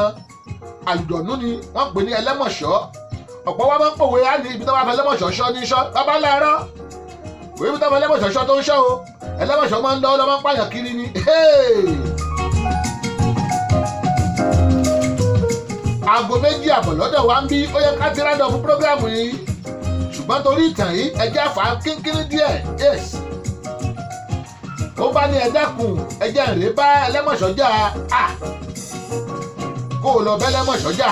Àlùjọ̀nú ni wọ́n pè ní Ẹlẹ́mọ̀ṣọ́. Ọ̀pọ̀ wa máa ń pòwe á ní ibi tó bá fẹ́ Ẹlẹ́mọ̀ṣọ́ ṣọ́ ní ṣọ́ bàbá láàárọ̀, òye bí tó fẹ́ Ẹlẹ́mọ̀ṣọ́ ṣọ́ tó ń ṣọ́ o. Ẹlẹ́mọ̀ṣọ́ máa ń lọ lọ́ máa ń pààyàn kiri ni. Aago 2:30 lọ́dọ̀ wa ń bí, ó yẹ ká ti rádọ̀ fún prógráàmù yìí, ṣùgbọ́n torí ìtàn yìí ẹjẹ́ àfà kínkínní díẹ̀. Yes, ó bá ní ẹ dákun, ẹjẹ́ rèé bá Ẹlẹ́mọ̀ṣọ́ jà. Á kó o lọ bẹ́ Ẹlẹ́mọ̀ṣọ́ jà,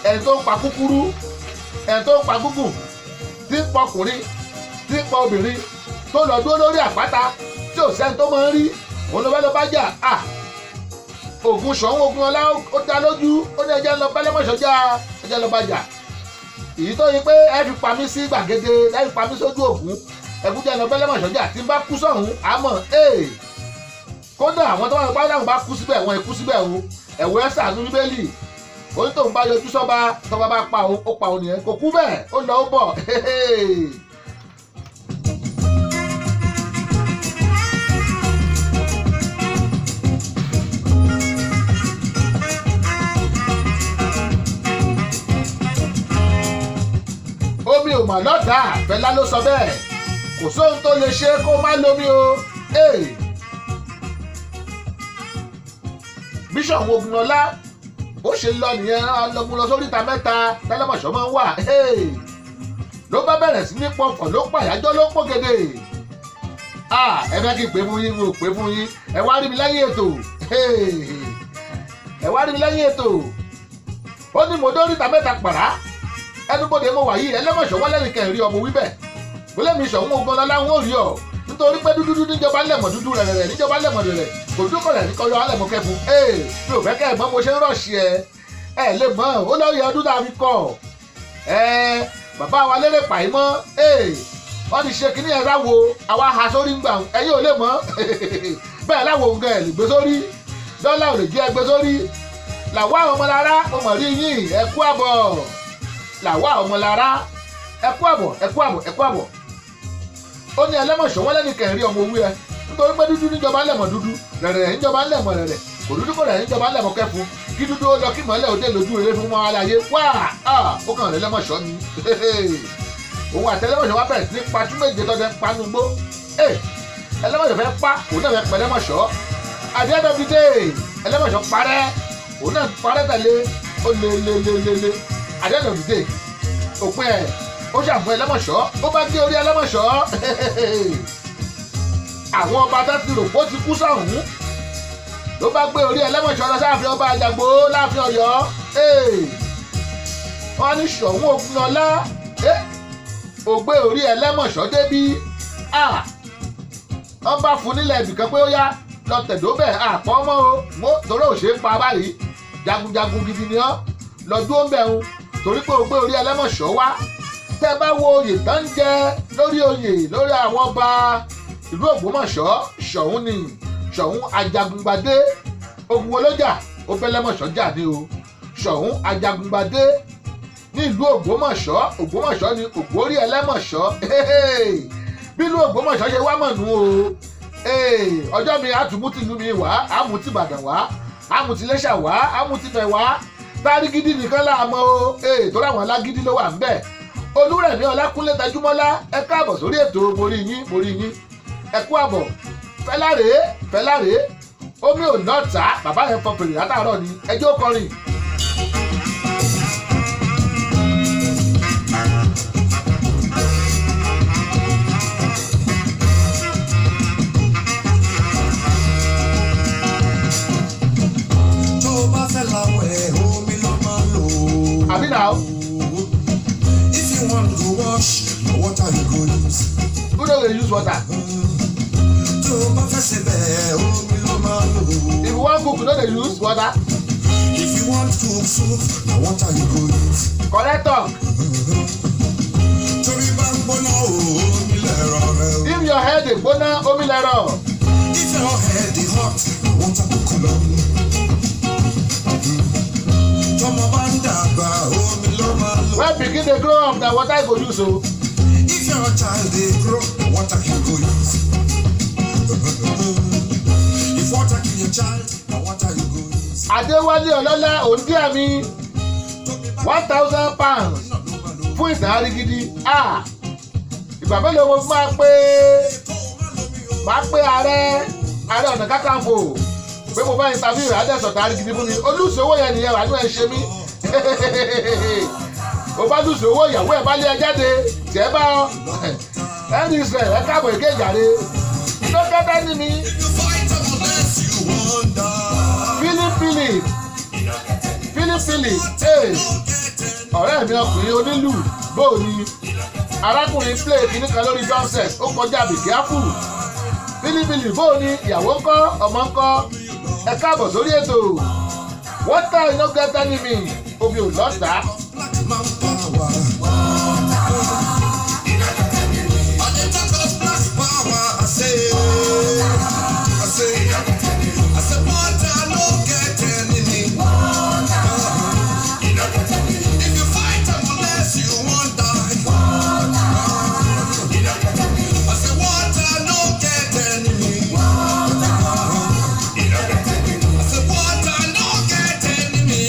ẹni tó ń pa kúkúrú, ẹni tó ń pa gúngùn, tí ń pa ọkùnrin, tí ń pa obìnrin, tó lọ dúró lórí àpáta tí ò sẹ́ni tó máa ń rí, òun ló fẹ́ lọ bá jà. À Ògún Ṣọ̀ún Ògúnọlá ó dá lójú, ó ní ẹjẹ́ ń lọ bá Ẹlẹ́mọ̀ṣọ́ jà, ẹjẹ́ ń lọ bá jà. Èyí tó yẹ pé ẹ fi pa mí sí gbàgede, ẹ fi pa mí sójú Ògún, ẹkú jẹ́ lọ bá Ẹlẹ́mọ̀ṣọ́ jà, tí n bá kú sọ̀hún àmọ́ kódà àwọn tó wà nípa táwọn bá kú síbẹ̀, wọn kú síbẹ̀ o. Ẹ̀wọ̀ ẹ̀ sànú Bíbélì oní tóun bá yọjú sọ́ba, tọ́ba bá pa òun, ó pa òun nìyẹn, kò kú bẹ́ẹ̀, ó lọ ó bọ̀. Omi ò mà lọ́tàá. Fẹlá ló sọ bẹ́ẹ̀, kò sóhun tó lè ṣe kó má lómi o. Bíṣọ̀bù Ògúnlọlá bó ṣe lọ nìyẹn, lọmú lọ sóríta mẹ́ta tẹlẹmọ̀ṣọ́ máa ń wà, ló bá bẹ̀rẹ̀ sí ní pọ̀fọ̀, ló pàyájọ́, ló pògèdè. Ẹ fẹ́ kí n pè fún yín, mo pè fún yín. Ẹ wá rí mi lẹ́yìn ètò, ẹ wá rí mi lẹ́yìn ètò. Ó ní mo dóríta mẹ́ta pàrà, ẹnubodè mo wà yìí, ẹlẹ́mọ̀ṣọ́ wọlé nìkan rí ọmọ wíbẹ̀ gbọ́lẹ́mi Ṣọ̀ún Ògúnlọlá ń rí ọ, nítorí pé dúdú níjọba lẹ̀mọ̀ dúdú rẹ̀ rẹ̀ níjọba lẹ̀mọ̀ rẹ̀ kò dúkọ̀ rẹ̀ níkọyọ alẹ̀mọ̀ kẹfun. Ee, mi ò fẹ́ kẹ́ ẹ̀ mọ́ mo ṣe ń rọ̀ṣì ẹ ẹ lè mọ̀ ó lọ́ọ́ yẹ ọdún tá a fi kọ̀ ẹ bàbá wa lérè pàì mọ́. Ee, wọ́n ti ṣe kínní ẹ̀ sáwo àwa ha sórí ń gbà ẹ̀yin ò lè mọ̀ bẹ́ẹ̀ láwo nǹkan ẹ̀ lè gbé sórí dọ́là ò lè jẹ́ gbé sórí. Làwa ọmọlára, mo mọ̀ rí yín, ẹ kú àbọ̀. Làwa ọmọlára, ẹ kú àbọ̀, ẹ kú àbọ̀, ẹ kú àbọ̀. Ó ní ẹlẹ́mọ̀ṣọ́ wọn lẹ́nu kẹrin ọmọ owó ẹ, nítorí pé dúdú níjọba ńlẹ̀mọ̀ dúdú rẹ̀rẹ̀ níjọba ńlẹ̀mọ̀ rẹ̀rẹ̀ kò dúdú kò rẹ̀ níjọba ńlẹ̀mọ̀ kẹfun kí dúdú ó lọ kí mọ́lẹ̀ òde lójú rere fún wọn aláyé wá. Ó kàn rẹ̀ lẹ́mọ̀ṣọ́ ni òun àtẹlẹ́mọ̀ṣọ́ wá bẹ̀rẹ̀ sí ní patú méje tọ́jú panugbó. Ẹlẹ́mọ̀ṣọ́ fẹ́ pa òun náà fẹ́ pẹ́ lẹ́mọ̀ṣọ́. At the end of the day, ẹlẹ́mọ̀ṣọ́ parẹ́, òun náà parẹ́ tẹ̀lé, ó lé lé lé lé lé. At the end of the day, òpin ẹ̀, ó ṣàmú ẹlẹ́mọ̀ṣọ́, ó bá gé orí ẹlẹ́mọ̀ṣọ́. Àwọn ọba tó ti rò pé ó ti kú sọ̀hún ló bá gbé orí ẹlẹ́mọ̀ṣọ́ lọ sáàfin ọba Àjàgbó láàfin Ọ̀yọ́. Wọ́n ní Ṣọ̀ún Ògúnlọlá ó gbé orí ẹlẹ́mọ̀ṣọ́ débí, wọ́n bá fún nílẹ̀ ibìkan pé ó yá lọ tẹ̀dó bẹ̀ àpọ̀ mọ́ o, torí ò ṣe é pa báyìí, jagunjagun gidi ni ọ́, lọ dúró ń bẹ̀ ń torí pé ó gbé orí ẹlẹ́mọ̀ṣọ́ wá. Tẹ́ bá wo oyè tó ń jẹ lórí oyè lórí àwọn ọba ìlú Ògbómọ̀ṣọ́, Ṣọ̀ún ni Ṣọ̀ún Ajagungbadé. Ogun wo ló jà? Ó fẹ́ lẹ́mọ̀ṣọ́ jà ní o. Ṣọ̀ún Ajagungbadé ní ìlú Ògbómọ̀ṣọ́. Ògbómọ̀ṣọ́ ni ògbórí ẹlẹ́mọ̀ṣọ́. Bí ìlú Ògbómọ̀ṣọ́ ṣe wá mọ̀ nù o. Ọjọ́ mi àtúmùtìlú mi wá, àmùtìbàdàn wá, àmùtìlẹ́ṣà wá, àmùtìfẹ̀ wá. Tárígídí nìkan láàmú o, torí àwọn alágídí ló wà ń bẹ̀. Olúrẹ̀mí Ọlákúnlé Tajúmọ́lá, ẹ káàbọ̀ sórí ètò. Mo rí yín, mo rí yín, ẹ kú àbọ̀. Fẹláre Fẹláre, omi ò lọ́ta, bàbá yẹn fọ fèrè látàárọ̀ ni, ẹjọ́ kọrin. Tó o bá fẹ́ lawẹ̀, omi ló máa lò. Àbí náà. If you want to wash, na water you go use. Who no dey use water? Tó o bá fẹ́ sebẹ̀, omi ló máa lò. If you wan cook, you no dey use water? If you want cook soup, na water you go use. Correct talk. Torí bá ń gbóná o, omi lẹ̀rọ rẹ o. If your head dey gbóná, omi lẹ̀rọ. If your head dey hot, na water go cool am. Tọmọ bá ń dàgbà, omi ló máa lò. When pikin dey grow up, na water you go use o. If your child dey grow, na water you go use. If water kill your child, na water you go use. Adéwálé Ọlọ́lá òǹdíàmí, £1,000 fún ìtàn arigidi. Ìgbà mélòó mo fi máa pé máa pé Ààrẹ Ọ̀nà Kakanfò pé mo bá interview rẹ̀, adẹ́sọ̀tà arigidi fún mi. Olùsí owó yẹn nìyẹn, wà ní ẹ̀ ṣe mí. Mo bá lùsí owó, ìyàwó ẹ̀ bá lé ẹ jáde, tiẹ̀ bá ọ ẹni Israel. Ẹ káàbọ̀ èké ìjàre lókẹ́tẹ́ ní mi. If you fight am unless you wonder. Philip Philip Philip Philip, ee, ọ̀rẹ́ mi ọkùnrin onílù, bóò ni arákùnrin play kinní kan lórí drum set, ó kọjá bìkíáfù. Philip Philip, bóò ni ìyàwó ńkọ́, ọmọ ńkọ́? Ẹ káàbọ̀ sórí ètò. Water no get enemy, omi ò lọ́tàá. Black man power. I dey talk of black power. I say, I say, I say, water no get enemy. If you fight am unless you wan die. I say, water no get enemy. I say, water no get enemy.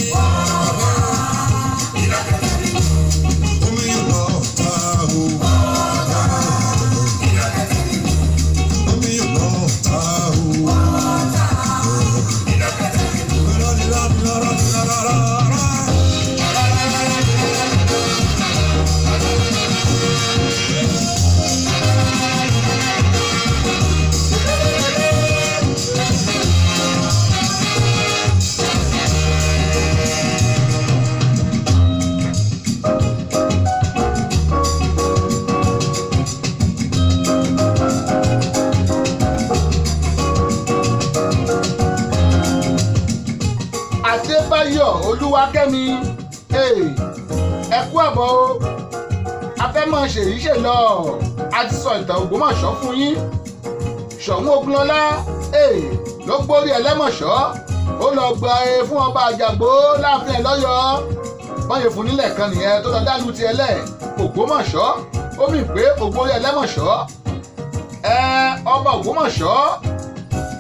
Kú àbọ̀ o. A fẹ́ mọ̀ ṣèyí ṣe lọ. A ti sọ ìtàn Ògbómọ̀ṣọ́ fún yín. Ṣọ̀ún Ògúnlọlá ló gbórí Ẹlẹ́mọ̀ṣọ́, ó lọ gba e fún ọba Àjàgbó láàfin ẹ̀ lọ́yọ̀ọ́. Bọ́yẹ̀ fún nílẹ̀ kan nìyẹn tó lọ dálù tiẹ̀ lẹ̀ Ògbómọ̀ṣọ́. Ó mì pé ògbórí Ẹlẹ́mọ̀ṣọ́ ẹ ọba Ògbómọ̀ṣọ́.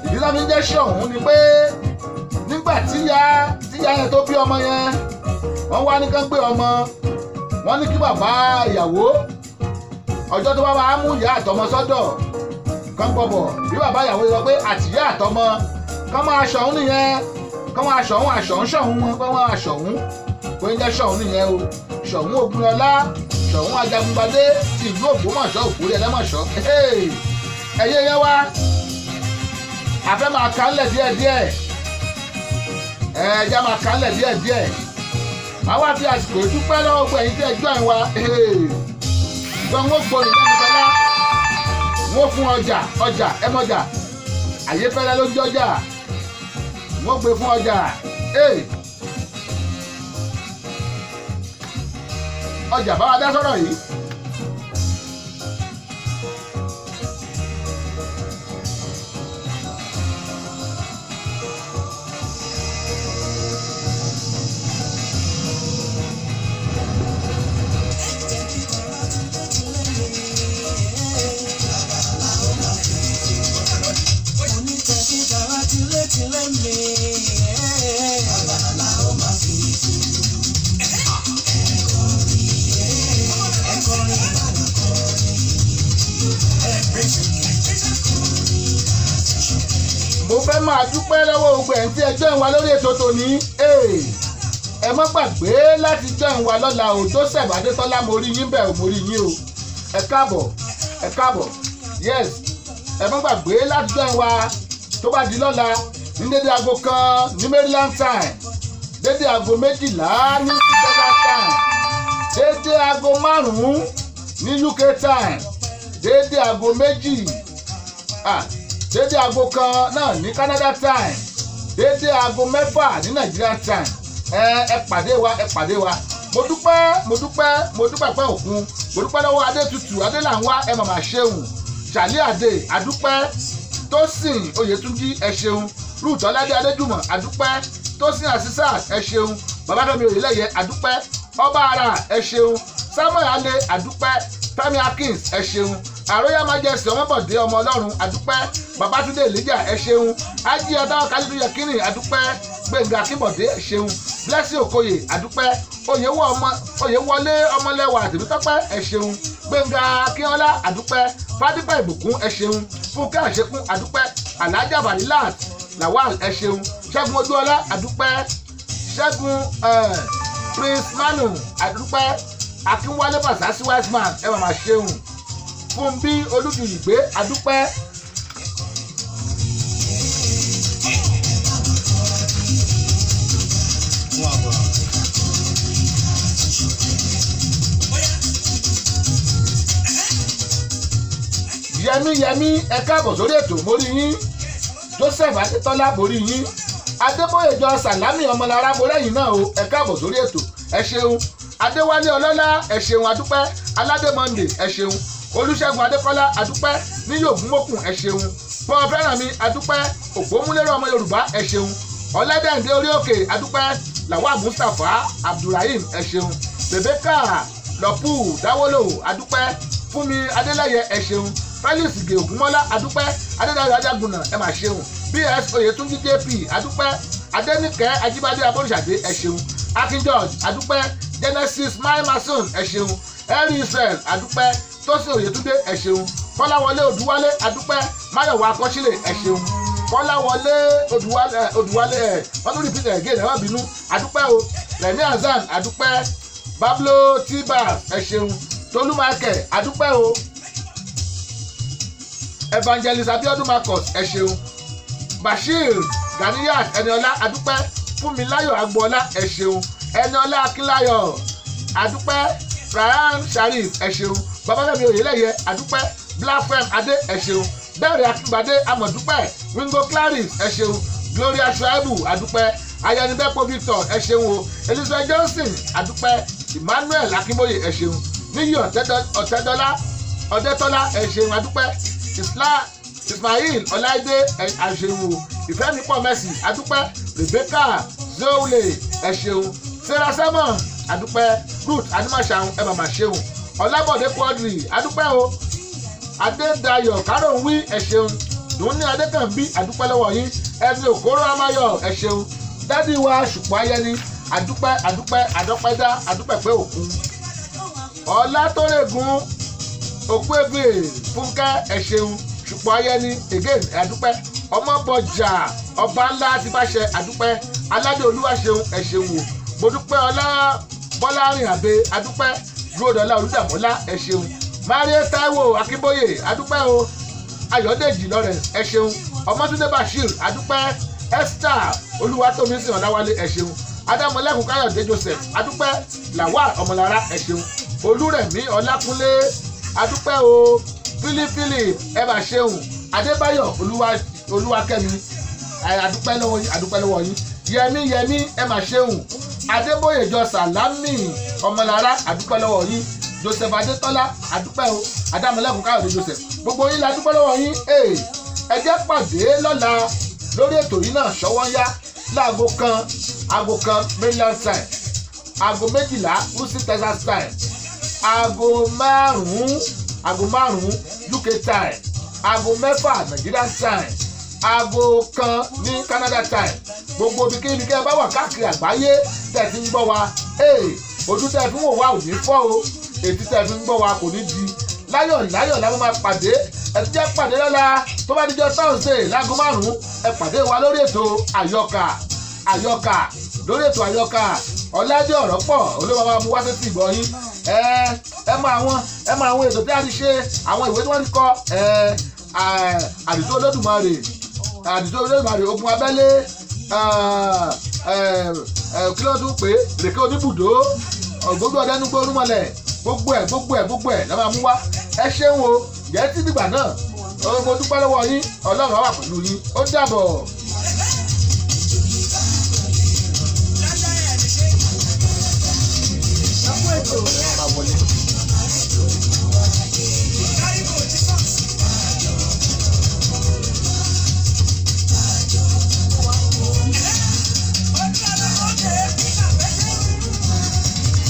Ìdí náà fi ń jẹ́ Ṣọ̀ún ni pé nígbà tíya yẹn tó bí ọmọ yẹn, wọ́n wá ní kán gbé ọmọ, wọ́n ní kí bàbá ìyàwó ọjọ́ tó bá wàá mú ìyá àtọmọ sọ́dọ̀ kán gbọ́bọ̀. Bí bàbá ìyàwó sọ pé àtìyá àtọmọ kán máa ṣọ̀hún nìyẹn, kán máa ṣọ̀hún àṣọ̀hún ṣọ̀hún wọn kán máa ṣọ̀hún pé ń jẹ́ Ṣọ̀ún nìyẹn o. Ṣọ̀ún Ògúnlọlá, Ṣọ̀ún Ajagungbadé ti ìlú Ògbómọ̀ṣọ́, Òkúrẹ́ Ẹlẹ́mọ̀ṣọ́. Ẹ̀yẹ yẹn wá àfẹ́ máa kálẹ̀ díẹ̀díẹ̀, ẹ̀ẹ́dá máa kálẹ̀ díẹ̀díẹ̀. Màá wá fi àsìkò dúpẹ́ lọ́wọ́ gbogbo ẹ̀yin tí ẹ jọ́ ẹ̀ wá gbọ́n. Wọ́n gbọ́n lẹ́nu fẹ́lá, wọ́n fún ọjà ọjà ẹmọjà àyèfẹ́lẹ́ ló ń jọjà, wọ́n gbé fún ọjà. Ọjà bá wa dá sọ̀rọ̀ yìí. Mo fẹ́ máa dúpẹ́ lọ́wọ́ gbogbo ẹ̀ ń tí ẹ join wa lórí ètò tòní. Ẹ má gbàgbé láti join wa lọ́la o. Joseph Adétọ́lá, mo rí yín bẹ́ẹ̀ o, mo rí yín o. Ẹ káàbọ̀, ẹ káàbọ̀. Yes, ẹ má gbàgbé láti join wa tó bá di lọ́la ní dédé aago 1 ní Maryland time, dédé aago 12 ní Texas time, dédé aago 5 ní UK time, dédé aago 2, dédé aago 1 náà ní Canada time, dédé aago 6 ní Nigeria time. Ẹ pàdé wa, ẹ pàdé wa. Mo dúpẹ́, mo dúpẹ́, mo dúpẹ́ pẹ́ òkun. Mo dúpẹ́ lọ́wọ́ Adétutù Adélànwá, ẹ màmá ṣeun. Ṣàlẹ́ Àdè, àdúpẹ́. Tósìn Oyètúnjí, ẹ ṣeun. Ruth Ọládé Adéjùmọ̀, àdúpẹ́. Tósìn Asisat, ẹ ṣeun. Babafẹ́mi Oyèlẹ́yẹ, àdúpẹ́. Ọba Ara, ẹ ṣeun. Samuel Ale, àdúpẹ́. Fẹ́mi Akins, ẹ ṣeun. Àróyá Majesty Ọmọbọ̀dé ọmọ Ọlọ́run, àdúpẹ́. Babatunde Elijah, ẹ ṣeun. Ají Ọdáwọ̀ Kálídú Yẹkínì, àdúpẹ́. Gbẹ̀ngà Akínbọ̀dé, ẹ ṣeun. Blessing Okoye, àdúpẹ́. Oyèwọlé Ọmọlẹ́wà Tèmítọ́pẹ́, ẹ ṣeun. Gbẹ̀ngà Akínọlá, àdúpẹ́. Fádípẹ́ Ìbùkún, ẹ ṣeun. Fúnkẹ́ Àṣekún, àdúpẹ́. Alhaja Balilat Lawal, ẹ ṣeun. Ṣẹ́gun Ojúọlá, àdúpẹ́. Ṣẹ́gun Prince Manu, àdúpẹ́. Akínwálé Fasasi Wiseman, ẹ màmá ṣeun. Fúnbí Olújùyìgbé, àdúpẹ́. Yẹmí Yẹmí, ẹ káàbọ̀ sórí ètò, mo rí yín. Joseph Adétọ́lá, mo rí yín. Adébóyèjọ Sàlámì Ọmọlára, mo rẹ́yìn náà o. Ẹ káàbọ̀ sórí ètò, ẹ ṣeun. Adéwálé Ọlọ́lá, ẹ ṣeun, adúpẹ́. Aládé Monday, ẹ ṣeun. Olúṣẹ́gun Adékọ́lá, adúpẹ́. Níyì Ògúnmókùn, ẹ ṣeun. Paul Fẹ́rànmi, adúpẹ́. Ògbómúlérò ọmọ Yorùbá, ẹ ṣeun. Ọlẹ́dẹ̀ǹdé orí òkè, adúpẹ́. Lawal Mustapha Abdulrahim, ẹ ṣeun. Rebecca Lọ́pù Dáwọ́lò, adúpẹ́. Fúnmi Adélẹ́yẹ, ẹ ṣeun. Felix Gè Ògúnmọ́lá, adúpẹ́. Adédáyọ̀ Ajágunà, ẹ mà ṣeun. Bs Oyètúnjí JP, adúpẹ́. Adéníkẹ́ Ajíbádé Abóríṣàdé, ẹ ṣeun. Akin George, adúpẹ́. Genesis Mai Mason, ẹ ṣeun. Henry Israel, adúpẹ́. Tósìn Oyètúndé, ẹ ṣeun. Kọ́láwọlé Odúwálé, adúpẹ́. Máyọ̀wá Akọ́sílẹ̀, ẹ ṣeun. Kọ́láwọlé Odúwálé, Odúwálé ẹ wọ́n tún repeat again, ẹ má bínú, adúpẹ́ o. Rẹ̀mí Hasan, adúpẹ́. Pablo Tibas, ẹ ṣeun. Tolú Michael, adúpẹ́ o. Evangelist Abiodun Marcus, ẹ ṣeun. Bashir Ganiyat Ẹniọlá, adúpẹ́. Fúnmiláyọ̀ Agboola, ẹ ṣeun. Ẹniọlá Akínláyọ̀, adúpẹ́. Ryan Sharif, ẹ ṣeun. Babafẹ́mi Oyèlẹ́yẹ, adúpẹ́. Blackfem Adé, ẹ ṣeun. Bẹ́ẹ̀rẹ̀ Akíngbadé, amọ̀dúpẹ́. Wingo Clarice, ẹ ṣeun. Gloria Shuaibu, adúpẹ́. Ayanibẹ́pọ̀ Victor, ẹ ṣeun o. Elizabeth Johnson, adúpẹ́. Emmanuel Akínbóyè, ẹ ṣeun. Níyì Ọ̀tẹ́dọ́lá Ọ̀dẹ́tọ́lá, ẹ ṣeun, adúpẹ́. Ismail Ọláìdé, ẹ ṣeun o. Ìfẹ́mipọ̀ Mercy, adúpẹ́. Rebecca Zoule, ẹ ṣeun. Sarah Simon, adúpẹ́. Ruth Animaṣahun, ẹ màmá ṣeun. Ọlábọ̀dé Quadri, adúpẹ́ o. Adédayọ̀ Káròǹwí, ẹ ṣeun. Dùnní Adékànbí, adúpẹ́ lọ́wọ́ yín. Ẹni Òkóró Amáyọ̀, ẹ ṣeun. Dádì wa Ṣùpọ̀ Ayẹni, adúpẹ́, adúpẹ́, adọ́pẹ́dá, adúpẹ́ pé òkun. Ọlátórègùn Òkúebè Fúnkẹ́, ẹ ṣeun. Ṣùpọ̀ Ayẹni again, adúpẹ́. Ọmọbọjà Ọba Ńlá ti báṣẹ, adúpẹ́. Aládé Olúwa ṣeun, ẹ ṣeun o. Mo dúpẹ́. Ọlá Bọ́lárìn Àbẹ, adúpẹ́. Dúródọ́lá Olúdàmọ́lá, ẹ ṣeun. Máríé Táíwò Akínbóyè, adúpẹ́ o. Ayọ̀dèjì Lawrence, ẹ ṣeun. Ọmọtúndé Bashir, adúpẹ́. Esther Olúwatómisìn Ọ̀làwálé, ẹ ṣeun. Adámọ̀lẹ́kùn Káyọ̀dé Joseph, adúpẹ́. Lawal Ọmọlára, ẹ ṣeun. Olúrẹ̀mí Ọlákúnlé, adúpẹ́ o. Fílífílì, ẹ bá ṣeun. Adébáyọ̀ Olúwakẹ́mi, adúpẹ́ lọ́wọ́ yín, adúpẹ́ lọ́wọ́ yín. Yẹmí Yẹmí, ẹ mà ṣeun. Adébóyèjọ Sàlámì Ọmọlára, adúpẹ́ lọ́wọ́ yín. Joseph Adétọ́lá, adúpẹ́ o. Adámọ̀lẹ́kùn Káyọ̀dé Joseph, gbogbo yín la dúpẹ́ lọ́wọ́ yín. Ẹ jẹ́ pàdé lọ́la lórí ètò yìí náà, ṣọwọ́ ń yá, láago 1, aago 1 Maryland time, aago 12 Houston, Texas time, aago 5, aago 5 UK time, aago 6 Nigerian time, aago 1 ní Canada time. Gbogbo ibikíbi kẹ́ ẹ bá wà káàkiri àgbáyé tẹ̀ ti ń gbọ́ wa, ojú tẹ̀ fi ń wò wá ò ní fọ́ o, ètí tẹ̀ fi ń gbọ́ wa kò ní di. Láyọ̀ láyọ̀ la máa pàdé. Ẹ ti jẹ́ pàdé lọ́la. Tó bá dijọ́ Thursday láago 5, ẹ pàdé wa lórí ètò Àyọkà, Àyọkà, lórí ètò Àyọkà. Ọ̀làdé ọ̀rọ̀ pọ̀ olówó máa mú wá sí ti ìgbọ̀ yín. Ẹ mọ àwọn ètò tí a ti ṣe, àwọn ìwé tí wọ́n ti kọ, ẹ Àdìtú Olódùmarè, Àdìtú Olódùmarè, Ogun Abẹ́lé, kí ló tún pé, Rèké Oníbùdó, Ògbójú Ọdẹnugbó Orúmọlẹ̀, gbogbo ẹ̀, gbogbo ẹ̀, gbogbo ẹ̀ la máa mú wá. Ẹ ṣeun o. Jẹ́ títí dìgbà náà, mo dúpẹ́ lọ́wọ́ yín. Ọlọ́run á wà pẹ̀lú yín. Ó dàbọ̀.